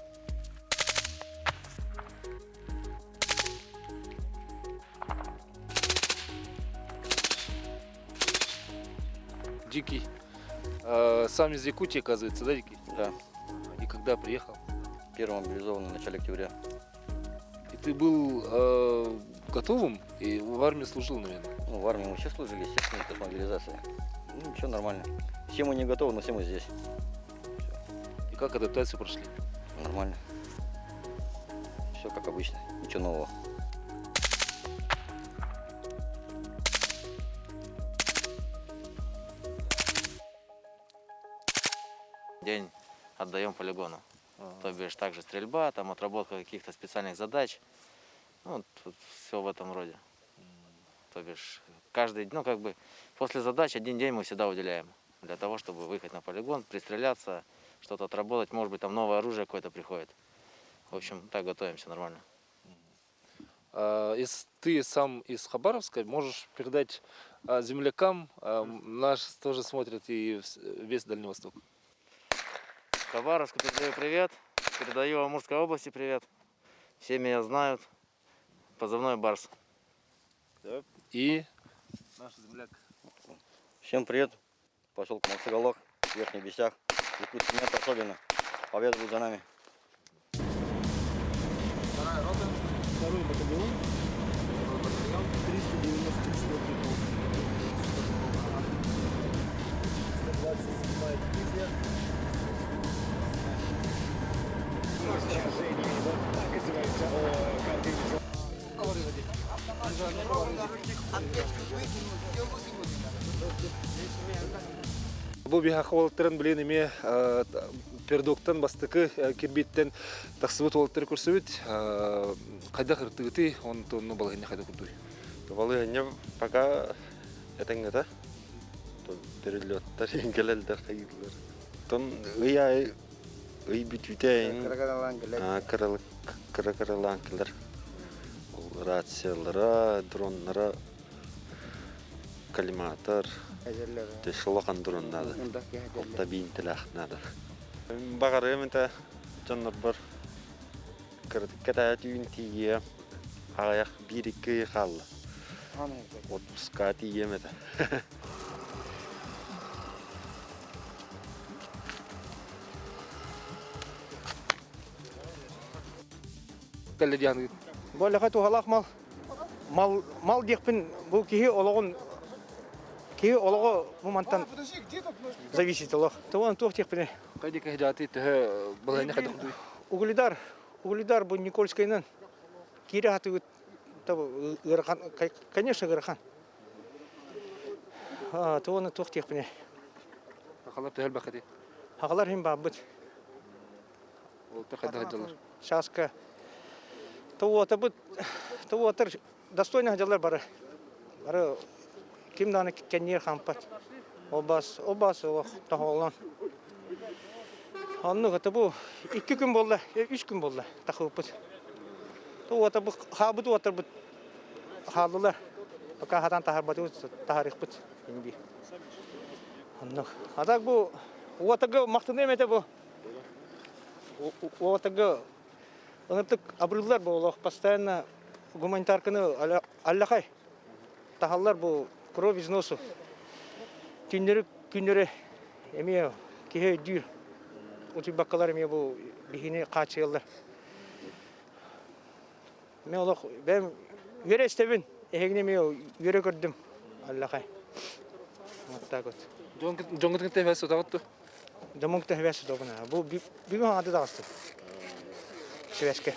Дикий. Сам из Якутии, оказывается, да, Дикий? Да. И когда приехал? Первый мобилизованный в начале октября. И ты был готовым и в армии служил, наверное? Ну, в армии мы все служили, естественно, это мобилизация. Ну, все нормально. Все мы не готовы, но все мы здесь. И как адаптацию прошли? Нормально. Все как обычно, ничего нового. День отдаем полигону. То бишь также стрельба, там отработка каких-то специальных задач. Ну, тут все в этом роде. То бишь каждый, ну как бы после задач один день мы всегда уделяем для того, чтобы выехать на полигон, пристреляться, что-то отработать, может быть там новое оружие какое-то приходит. В общем, так готовимся нормально. Если ты сам из Хабаровска, можешь передать землякам, нас тоже смотрят и весь Дальний Восток. Хабаровску передаю привет, передаю Амурской области привет. Все меня знают. Позывной Барс. И наш земляк. Всем привет. Поселок Мацеголок, Верхний Бесях. Якутск нет особенно. Победа будет за нами. Вторая рота. Второй батальон. Батальон. 394 полк. 127 дивизия. Бу биһиэхэ уолаттарын билигин эмиэ передоктан бастакы кирбииттэн тахсыбыт уолаттары көрсөбүт. Хайдах ыртыгыты, онтонну балаһыанньа хайдах курдуй? Балаһыанньа пока этэҥҥэ перелеттар кэлэллэр хайыылар. Тон ый аайы ый бүтүүтэ кыра кыралаан кэлэр. Ол рациялара, дроннара, коллиматор, улахан дрон надо. Алта биинтэлээх надо. Баҕарыам этэ дьоннорбор кыратык түүн тиийиэ аҕыйах биир икки ый хаалла. Отпуска тиийиэм этэ. Кэллэ дианы. Бу туһалаах мал. Мал мал диэхпин бу киһи олоҕун киһи олоҕо бу мантан зависит олох. Туон туох диэхпин. Хайди кэһдяти төһө балаһыанньа хайдах курдуй? Угледар, Угледар бу Никольскайынан киирэ хатыгыт ыарахан, конечно, ыарахан. Туону туох диэхпин. Сахалар төһө элбэх Сахалар хим баабыт. Ол хайдах дьалар? Шаска. Туотабыт, туотар достойно дьалар бары. Бары ким дааны кэнниэр хампат. Обас, обас олох тоһоолон. Оннук это бу 2 күн болла, 3 күн болла тахыппыт. Туота бу хаабыт уотарбыт хааллылар. Пока хатан таһарбаты таһарыхпыт инби. Оннук. А так бу уотага мактаныам этэ бу. Уотага ыныртык абырыллар бу олох постоянно гуманитарканы аллахай таһаллар бу кровь из носу. Түүннэри күннэри эмиэ киһи өйдүүр. Утуйбаккалар эмиэ бу биһини хаачыйаллар. Мен олох бэм үөрэ истэбин, эһигини эмиэ үөрэ көрдүм. Аллахай. Вот так вот. Дьоҥҥутун кытта сотоҕут Дьоммун кытта сотобун. Бу бүгүн ады даҕастым. Связка.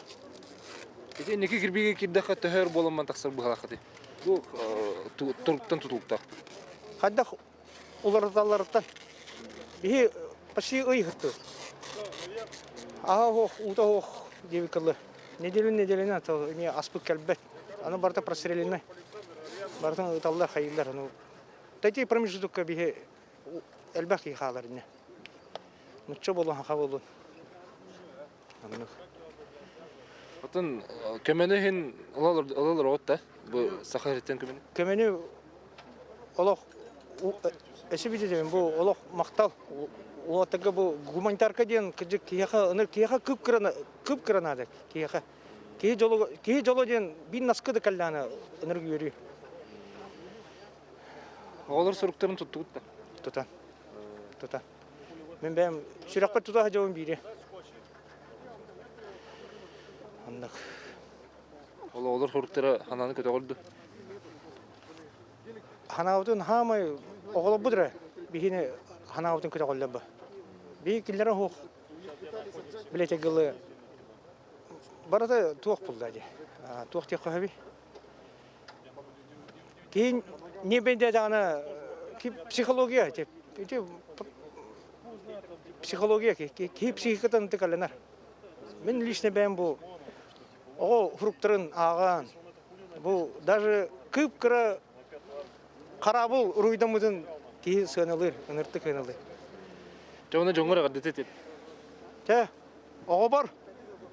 Ити инники кирбиигэ киирдэххэ төһө өр буолан тахсар быһалааххытый? Бу туруктан тутулуктаах. Хайдах уларыталларыттан биһи почти ый ыһыттыбыт. Аһа оһох, уута оһох диэбит кылы. Неделю неделяны эмиэ аспыт кэлбэт. Аны барыта простреленный. Барытын ыталлар, хайыыллар. Ну, такие промежутокка биһи элбэх киһи хаалар инне. Нучча буолун, хаха буолун. Оннук. Отон көмөнү иһин ылалар оҕот да бу саха сириттэн көмөнү? Көмөнү олох эси бититин бу олох махтал уотага бу гуманитарка диэн кыдьык киһиэхэ ыныр киһиэхэ кып-кыра кып-кыра наада киһиэхэ киһи дьоло киһи дьоло диэн биир наскы да кэллэҕинэ ынырык үөрүү Оҕолор суруктарын туттугут да? Тутан. Тутан. Мин бэйэм сүрэхпэр тута сылдьабын биири. Оннук. Ол оҕолор суруктара ханааны көтөҕөр Ханаабытын хаамай оҕолорбут эрэ биһини ханаабытын көтөҕөллөр бу. Биһи кинилэрэ суох. Билэтэ гылы барыта туох булла дии. Туох диэххэ сөбүй? Киһи не бэйдээтэҕинэ психология ити психология киһи психикатын ытыкаланар. Мин лично бэйэм бу оҕо фруктарын ааҕан бу даже кып-кыра хараабыл уруйдаммытын киһи сыаналыыр, ыныртык сыаналыыр. Дьэ уонна дьоҥҥор эҕэрдэтэ Чэ, оҕобор,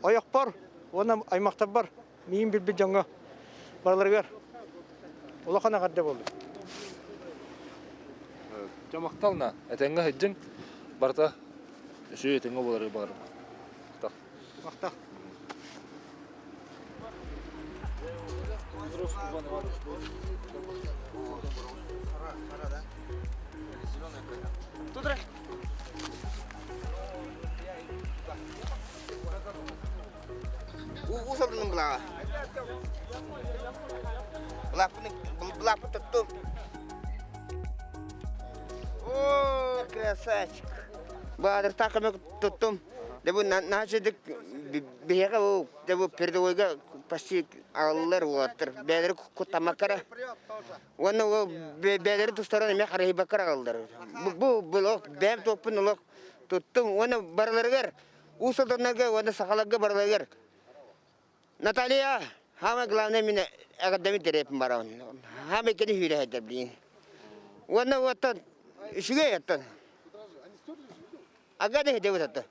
ойохпор уонна аймахтарбар миин билбит дьоҥҥо барыларыгар улахан эҕэрдэ буоллун. Дьэ махтал этэҥҥэ сылдьыҥ барыта үчүгэй этэҥҥэ буолары баҕарабын. Махтал. Махтал. Тудра. Уус алдыным былаҕа. Былааппын былааппын тоттум. О, красавчик. Баадыртаах көмө туттум. Дэ бу наһаа биһиэхэ бу дэ бу передовойга почти аҕаллар уолаттар. Бэйэлэри куттаммаккара. Уонна ол бэйэлэри тустаран эмиэ харыһыйбаккара аҕаллар. Бу бу олох бэйэм туоппун олох туттум. Уонна барыларыгар Уус Алданнарга уонна сахаларга барыларыгар Наталья, самое главное мин эҕэрдэбин тэриэппин барабын. Хаамай кини сүүрэ блин. Уонна оттон үчүгэй оттон. Ага да хедебит оттон.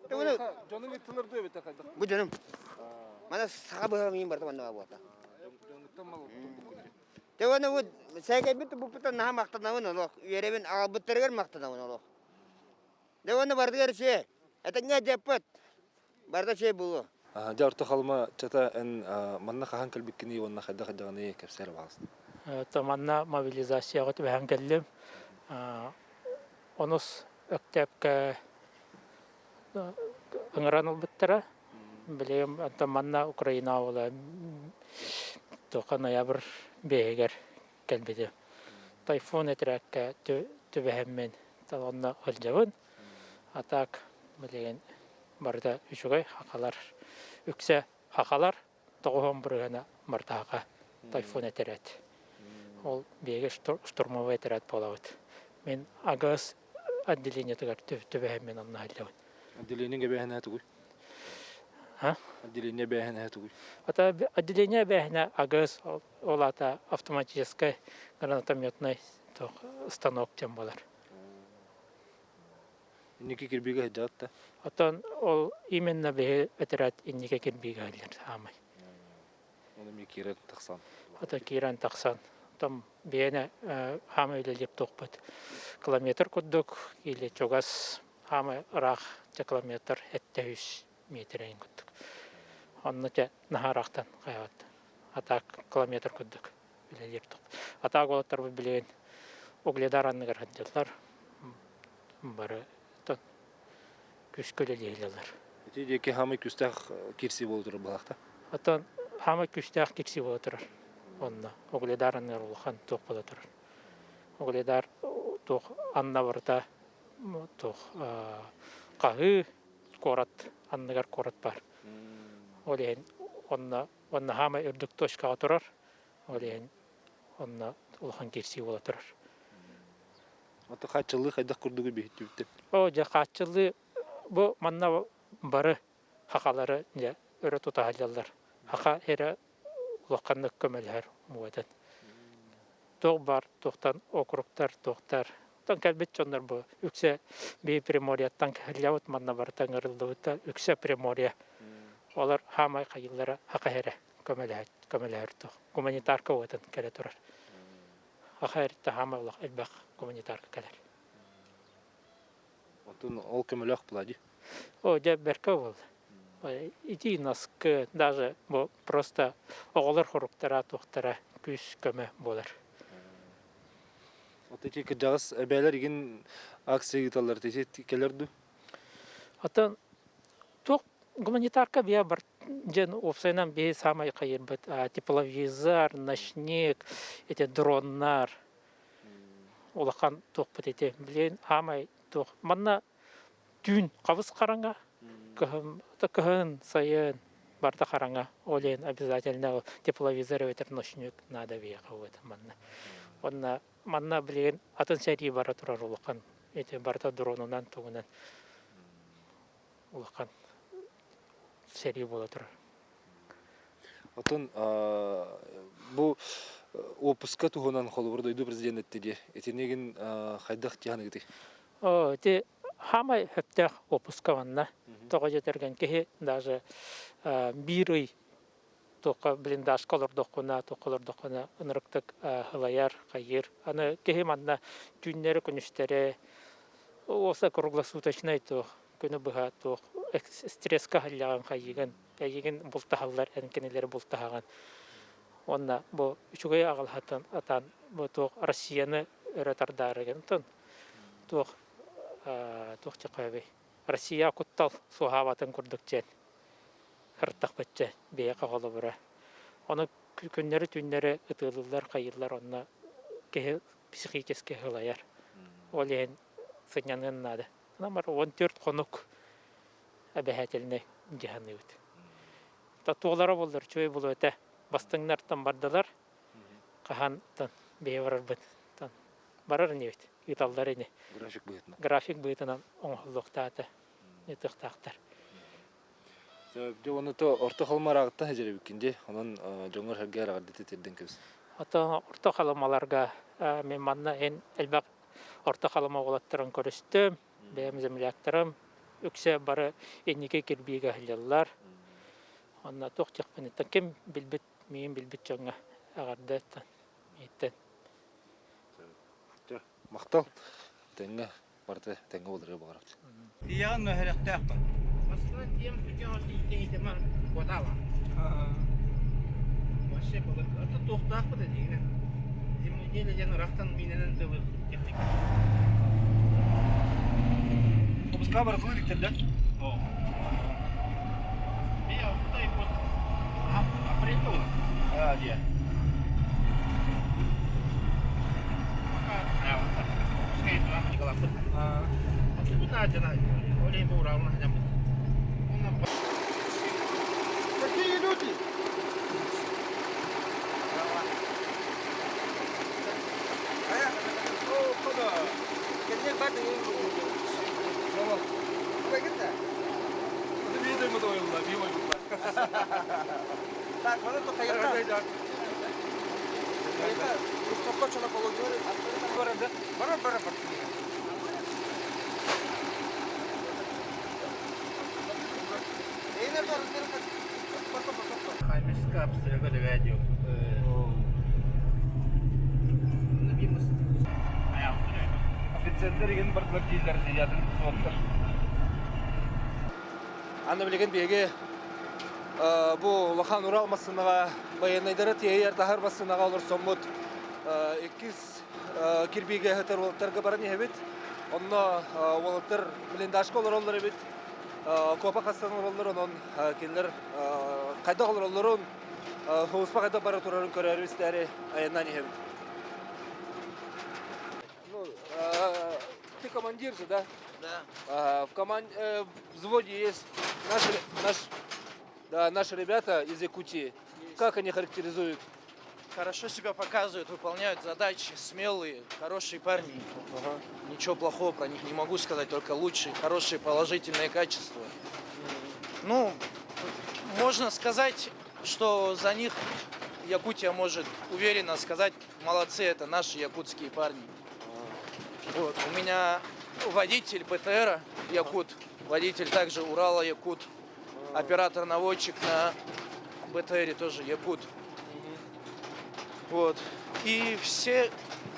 Дьонуҥ ыттылар дуо эбэтэ хайдах? Бу дьонум. Мана саха быһа миин барда манна буолта. Те уонна бу сээкэйбит буппутан наһаа махтанабын олох. Үөрэбин аҕалбыттарыгар махтанабын олох. Дьэ уонна барытыгар үчүгэй. Этэҥҥэ дьэппэт. Барыта үчүгэй буолуо. Дьэ Орто Халыма чата эн манна хаһан кэлбиккиний уонна хайдах хайдаҕыный кэпсээр баҕаласта. То манна мобилизацияҕа түбэһэн кэллим. Онус Өктөөпкө ыҥыран ылбыттара. Билигин онтон манна Украина буола туохха ноябрь бэһигэр кэлбитим. Тайфун этэрээккэ түбэһэммин онно сылдьабын. А так билигин барыта үчүгэй хахалар. Үксэ хахалар, тоҕуһун бырыһыана барыта тайфун этэрээт. Ол биһиги штурмовой этэрээт буолабыт. Мин АГС отделениетыгар түбэһэммин онно сылдьабын. Отделение эбээһинэһэ тугуй? А? Отделение эбээһинэһэ тугуй? Ата отделение эбээһинэ АГС ол аата автоматическай гранатометный станок диэн буолар. Инники кирбиигэ сылдьаҕыт да? Оттон ол именно биһи этэрээт инники кирбиигэ сылдьар саамай. Оны эмиэ киирэн тахсан. Ото киирэн тахсан. Там биһиэнэ хаамай үлэлиир туохпут километр курдук или чугас хаамай ыраах километр эттэ үс метр курдук. Онно те наһаараахтан хайаат атаак километр курдук үлэлиир Атаак уолаттарбыт билигин Угледар анныгар сылдьаллар. Бары күүскэ үлэлииллэр. Ити диэки хаамай күүстээх киирсии буола турар быһаахта. Оттон хаамай күүстээх киирсии буола турар. Онно Угледар анныгар улахан туох буола турар. Угледар туох анна барыта туох хаһыы. куорат анныгар куорат баар. Ол иһин онно онно хаамай үрдүк точкаҕа турар. Ол иһин онно улахан киирсии буола турар. Ото хааччыллыы хайдах курдугу биһиттибиттэн? О, дьэ хааччыллыы бу манна бары хахалары дьэ өрө тута сылдьаллар. Хаха эрэ улаханнык көмөлөһөр буотан. Туох баар туохтан округтар, туохтар тон кэлбит дьоннор бу үксэ бии Приморьяттан кэһиллэбит манна барыта ыҥырыллыбыта үксэ Приморье. Олор хаамай хайыллара хаха эрэ көмөлөһөр көмөлөһөр туох гуманитарка уотун кэлэ турар. Хаха эритте хаамай олох элбэх гуманитарка кэлэр. Отун ол көмөлөөх була дии. О, дьэ бэркэ буолла. Ити наскы даже бу просто оҕолор хоруктара туохтара күүс көмө буолар. Вот эти кырдьаҕас эбээлэр игин акция ыыталлар ити кэлэр дуу? Оттон туох гуманитарка бия бар дьэн уопсайынан биһи саамай хайырбыт тепловизор, ночник, эти дроннар улахан туохпут ити. Билигин аамай туох манна түүн хабыс хараҥа, кыһын кыһын сайын барыта хараҥа. Ол иһин обязательно тепловизор эбэтэр ночник надо биһиэхэ вот манна. Уонна манна билигин атын сэрии бара турар улахан. Ити барыта дронунан тугунан улахан сэрии буола турар. Отон бу уоппуска туһунан холобур дойду президент этти дии. Итинигин хайдах дьаһаныгытый? О, ити хаамай сөптөөх уоппуска манна. Тоҕо дьэтэргэн киһи даже биир ый туохха блиндажка олордоххуна, туохха олордоххуна ынырыктык ылайар, хайыыр. Аны киһи манна түүннэри-күнүстэри уоса круглосуточнай туох күнү быһа туох стресска аһыллаҕын хайыыгын, эйигин бултаһаллар, эн кинилэри бултаһаҕын. Уонна бу үчүгэй аҕалаһатын атаан бу туох Россияны өрө тардаарыгын туох туох чакаабый Россия куттал суоһаабатын курдук диэн ырыттахпытча биһиэхэ холобура. Ону күннэри-түүннэри ытыалыыллар, хайыыллар онно киһи психически ылайар. Ол иһин сынньаныан наада. Номер 14 хонук эбэһээтэлинэй дьаһаныыбыт. Татуолара буоллар үчүгэй буолуо этэ. Бастыҥнартан бардылар. Хаһан бэйэ барарбыт барар инибит, ыыталлар ини. График быһыытынан. График быһыытынан оҥоһуллуохтаата, ыытыахтаахтар. Дьэ уонна то орто халыма арааҕыттан сылдьар дии. Онон дьоҥҥор сэргэ араҕардыты тирдэн кэбис. Ото орто халымаларга мен манна эн элбэх орто халыма уолаттарын көрүстүм. Бэйэм земляктарым үксэ бары инники кирбиигэ сылдьаллар. Онно туох диэхпиниттэн ким билбит, миигин билбит дьоҥҥо эҕэрдэ мииттэн. Махтал. Тэҥҥэ барыта тэҥҥэ буоларыгар баҕарабыт. Тиийэҕин мөһөрөхтөөхпүн. Бастынан тиийэн бүтүөҕүс иитэн куотаала. Вообще было. Это туохтаахпыт этигинэн. Земледелие диэн ырахтан миинэнэн тылы техника. Обыска барытылы иликтэр да? О. Би алтай вот апрель было. А, дия. Пока пускай тура Какие люди? Так, вот это хайата. Хайата, Бара, бара, бара. Офицердер игин бардылар дииллэр диятын суоттар. Аны билигин биһиги бу улахан Урал массыынаҕа байыаннайдары тиэйэр таһар массыынаҕа олорсоммут иккис кирбиигэ сытар уолаттарга баран иһэбит. Онно уолаттар блиндажка олороллор эбит. Куопа хастан олороллор, онон кинилэр хайдах олороллорун, сулууспа хайдах бара турарын көрөөрү истээри айаннаан иһэбит. Ну, ты командир же, да? Да. А, в команде, в взводе есть наши, наш, да, наши ребята из Якутии. Как они характеризуют? Хорошо себя показывают, выполняют задачи, смелые, хорошие парни. Ничего плохого про них не могу сказать, только лучшие, хорошие, положительные качества. Ну, можно сказать, что за них Якутия может уверенно сказать, молодцы, это наши якутские парни. Вот, у меня водитель БТРа якут, водитель также Урала якут, оператор-наводчик на БТРе тоже якут. Вот. И все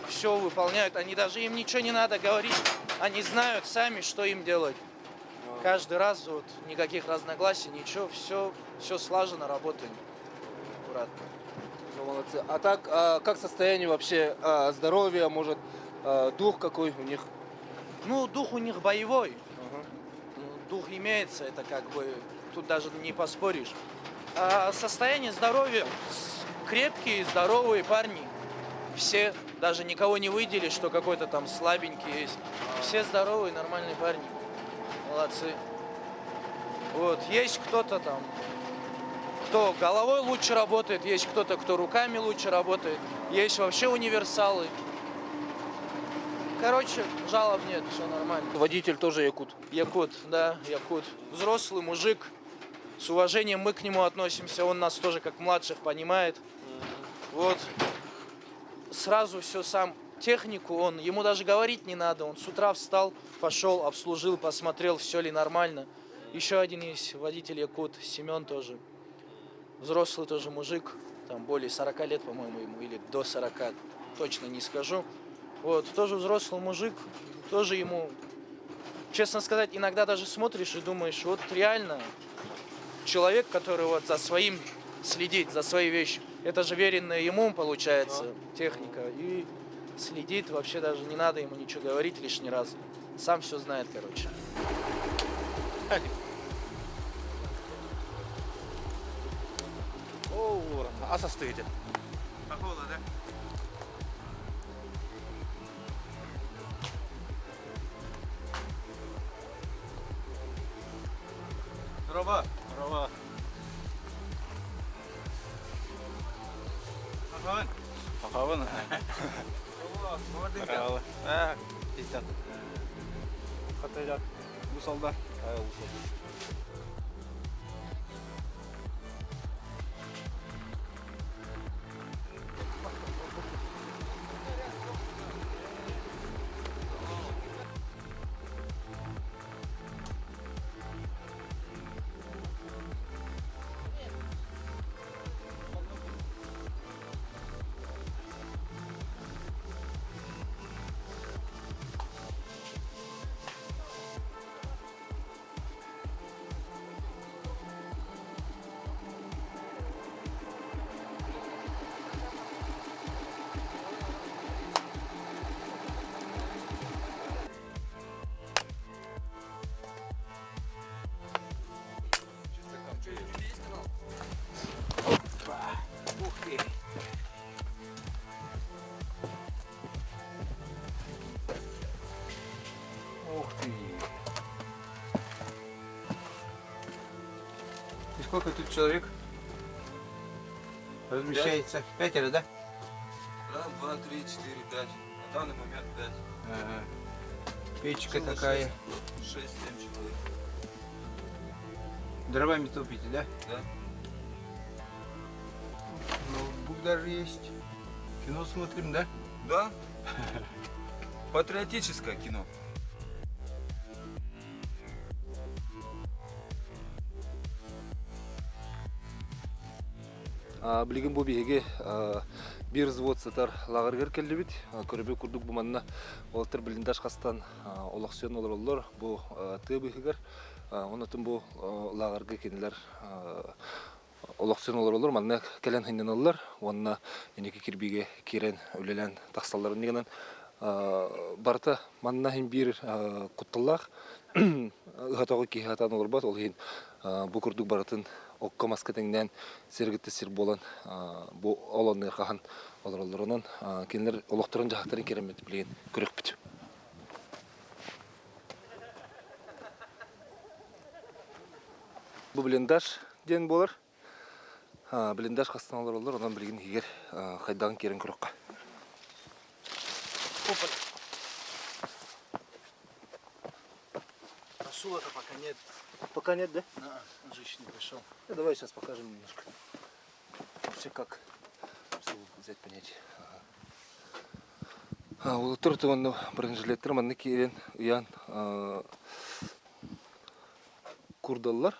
все выполняют. Они даже им ничего не надо говорить. Они знают сами, что им делать. Каждый раз вот никаких разногласий, ничего, все, все слаженно работаем. Аккуратно. Ну, молодцы. А так, а, как состояние вообще а, здоровья, может, а, дух какой у них? Ну, дух у них боевой. Ну, дух имеется, это как бы тут даже не поспоришь. А состояние здоровья крепкие, здоровые парни. Все, даже никого не выделишь, что какой-то там слабенький есть. Все здоровые, нормальные парни. Молодцы. Вот, есть кто-то там, кто головой лучше работает, есть кто-то, кто руками лучше работает, есть вообще универсалы. Короче, жалоб нет, все нормально. Водитель тоже якут? Якут, да, якут. Взрослый мужик, с уважением мы к нему относимся, он нас тоже как младших понимает. Вот, сразу все сам, технику он, ему даже говорить не надо, он с утра встал, пошел, обслужил, посмотрел, все ли нормально. Еще один есть водитель якут, Семен тоже. Взрослый тоже мужик, там более 40 лет, по-моему, ему, или до 40, точно не скажу. Вот, тоже взрослый мужик, тоже ему, честно сказать, иногда даже смотришь и думаешь, вот реально человек, который вот за своим следит, за своей вещью, это же веренная ему, получается, техника, и следит, вообще даже не надо ему ничего говорить лишний раз, сам все знает, короче. О, ас астыгыт. Похоло, да? Здорово. Здорово. Пахаван. Пахаван. Здорово. А, Итак. Хатайдак. Усалда. Усалда. Ух ты. Ух ты. И сколько тут человек размещается? Пятеро, да? Раз, два, три, четыре, пять. На данный момент пять. Ага. Печка Было такая. Шесть, семь человек. Дровами топите, да? Да. Ноутбук даже есть. Кино смотрим, да? Да. Патриотическое кино. Билигин бу биһиги биир взвод сытар лааҕырыгар кэллибит. Көрөбү курдук бу манна уолаттар блиндаж хастан олохсуйан олороллор бу тыа быыһыгар. Онотун бу лааҕырга кинилэр олохсуйан олороллор манна кэлэн сынньаналлар уонна инники кирбиигэ киирэн үлэлээн тахсалларын гынан барыта манна иһин биир кутталлаах ыһа-тоҕо киһи сатаан олорбот ол иһин бу курдук барытын окко маска тэҥнээн сиргитэ сир буолан бу олонныыр хаһан олороллорунан кинилэр олохторун-дьаһахтарын кирэммит билигин көрүөхпүт. Бу блиндаж диэн буолар. Блиндаж хастан олороллор, онон билигин иһигэр хайдаҕын киирэн көрүөххэ. Расула-то пока нет. Пока нет, да? А, он же еще не пришел. Ну, давай сейчас покажем немножко. Вообще как, чтобы взять понять. Уолаттар туонна бронежилеттер манна киирэн ыйаан курдаллар.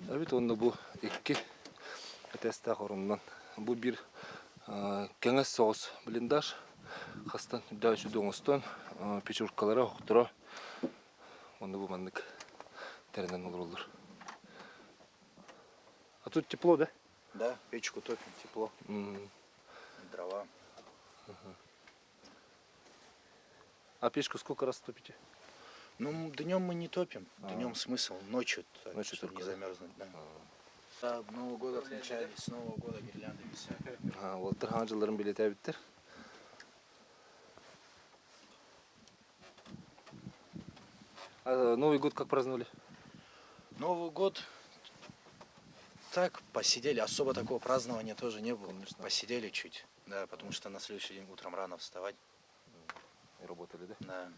Эбит уонна бу икки этээстээх оруннан бу биир кэҥэс соҕус блиндаж хастан үрдээх үчүгэй оҥостон печуркалара оһохторо уонна бу маннык тэринэн олороллор. А тут тепло, да? Да, печку топим, тепло. Дрова. А печку сколько раз топите? Ну, днем мы не топим. Днем смысл, ночью, так, Ночью чтобы только, не да? замерзнуть. Да. Да, Новый год отмечали, с Нового года гирлянды висят. Уолаттар хаҥа дьылларын билиэтээбиттэр. А Новый год как праздновали? Новый год так посидели, особо такого празднования тоже не было. Посидели чуть, да, потому что на следующий день утром рано вставать. И работали, да? Да.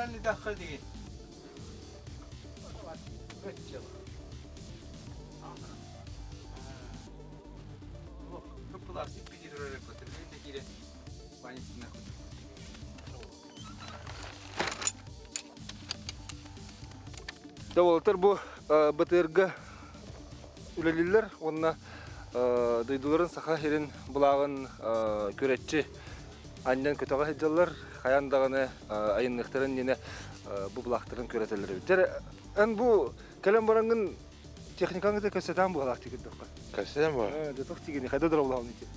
اللي دخل دي Да уолаттар бу БТРга үлэлииллэр уонна дойдуларын Саха сирин былааҕын күрэччи анньан көтөҕө сылдьаллар. Хайаан даҕаны айанныахтарын иннинэ бу былаахтарын күрэтэллэр эбит. Дьэ, эн бу кэлэн бараҥҥын техникаҥ да кэпсэтэн буолаах тигирдөххө. Кэпсэтэн буолар. Дьэ, туох тигини, хайда дороолоһон ити?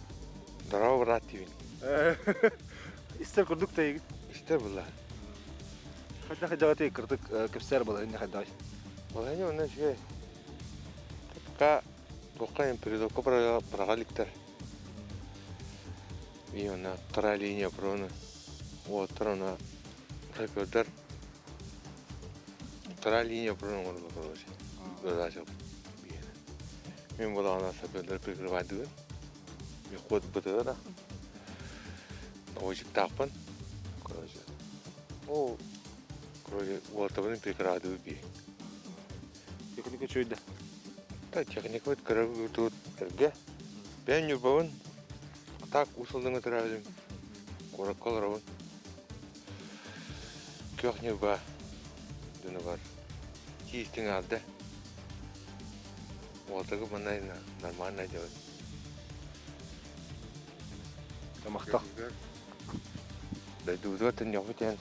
Здорово, брат диибин. Истэр курдук тайыгыт. Истэр була. Хайдах хайдаҕа кырдык кэпсээр балаһынньа хайдаҕай? Балаһынньа онно үчүгэй. Пока туохха передокка быраҕа иликтэр. И она вторая линия обороны. Уоттар она сапердар вторая линия обороны оҥороллор короче. Задача Мин буолаҕына сапердар прикрывайдыгын. Мехвод бытыгара. Наводчиктаахпын. Короче. Ол короче уолаттабын прикрывайдыбыт бии. Техника үчүгэй да? Да, техника вот кыра тут эргэ. Бэйэм Ньурбабын так усуллуҥа төрөөбүтүм. Куоракка олоробун. Күөх Ньурба дьоно бар. Тиистиҥ аалда. Уолтагы манна нормально делать. Тамахтах. Дойдубутугар төннүөхпүт диэн.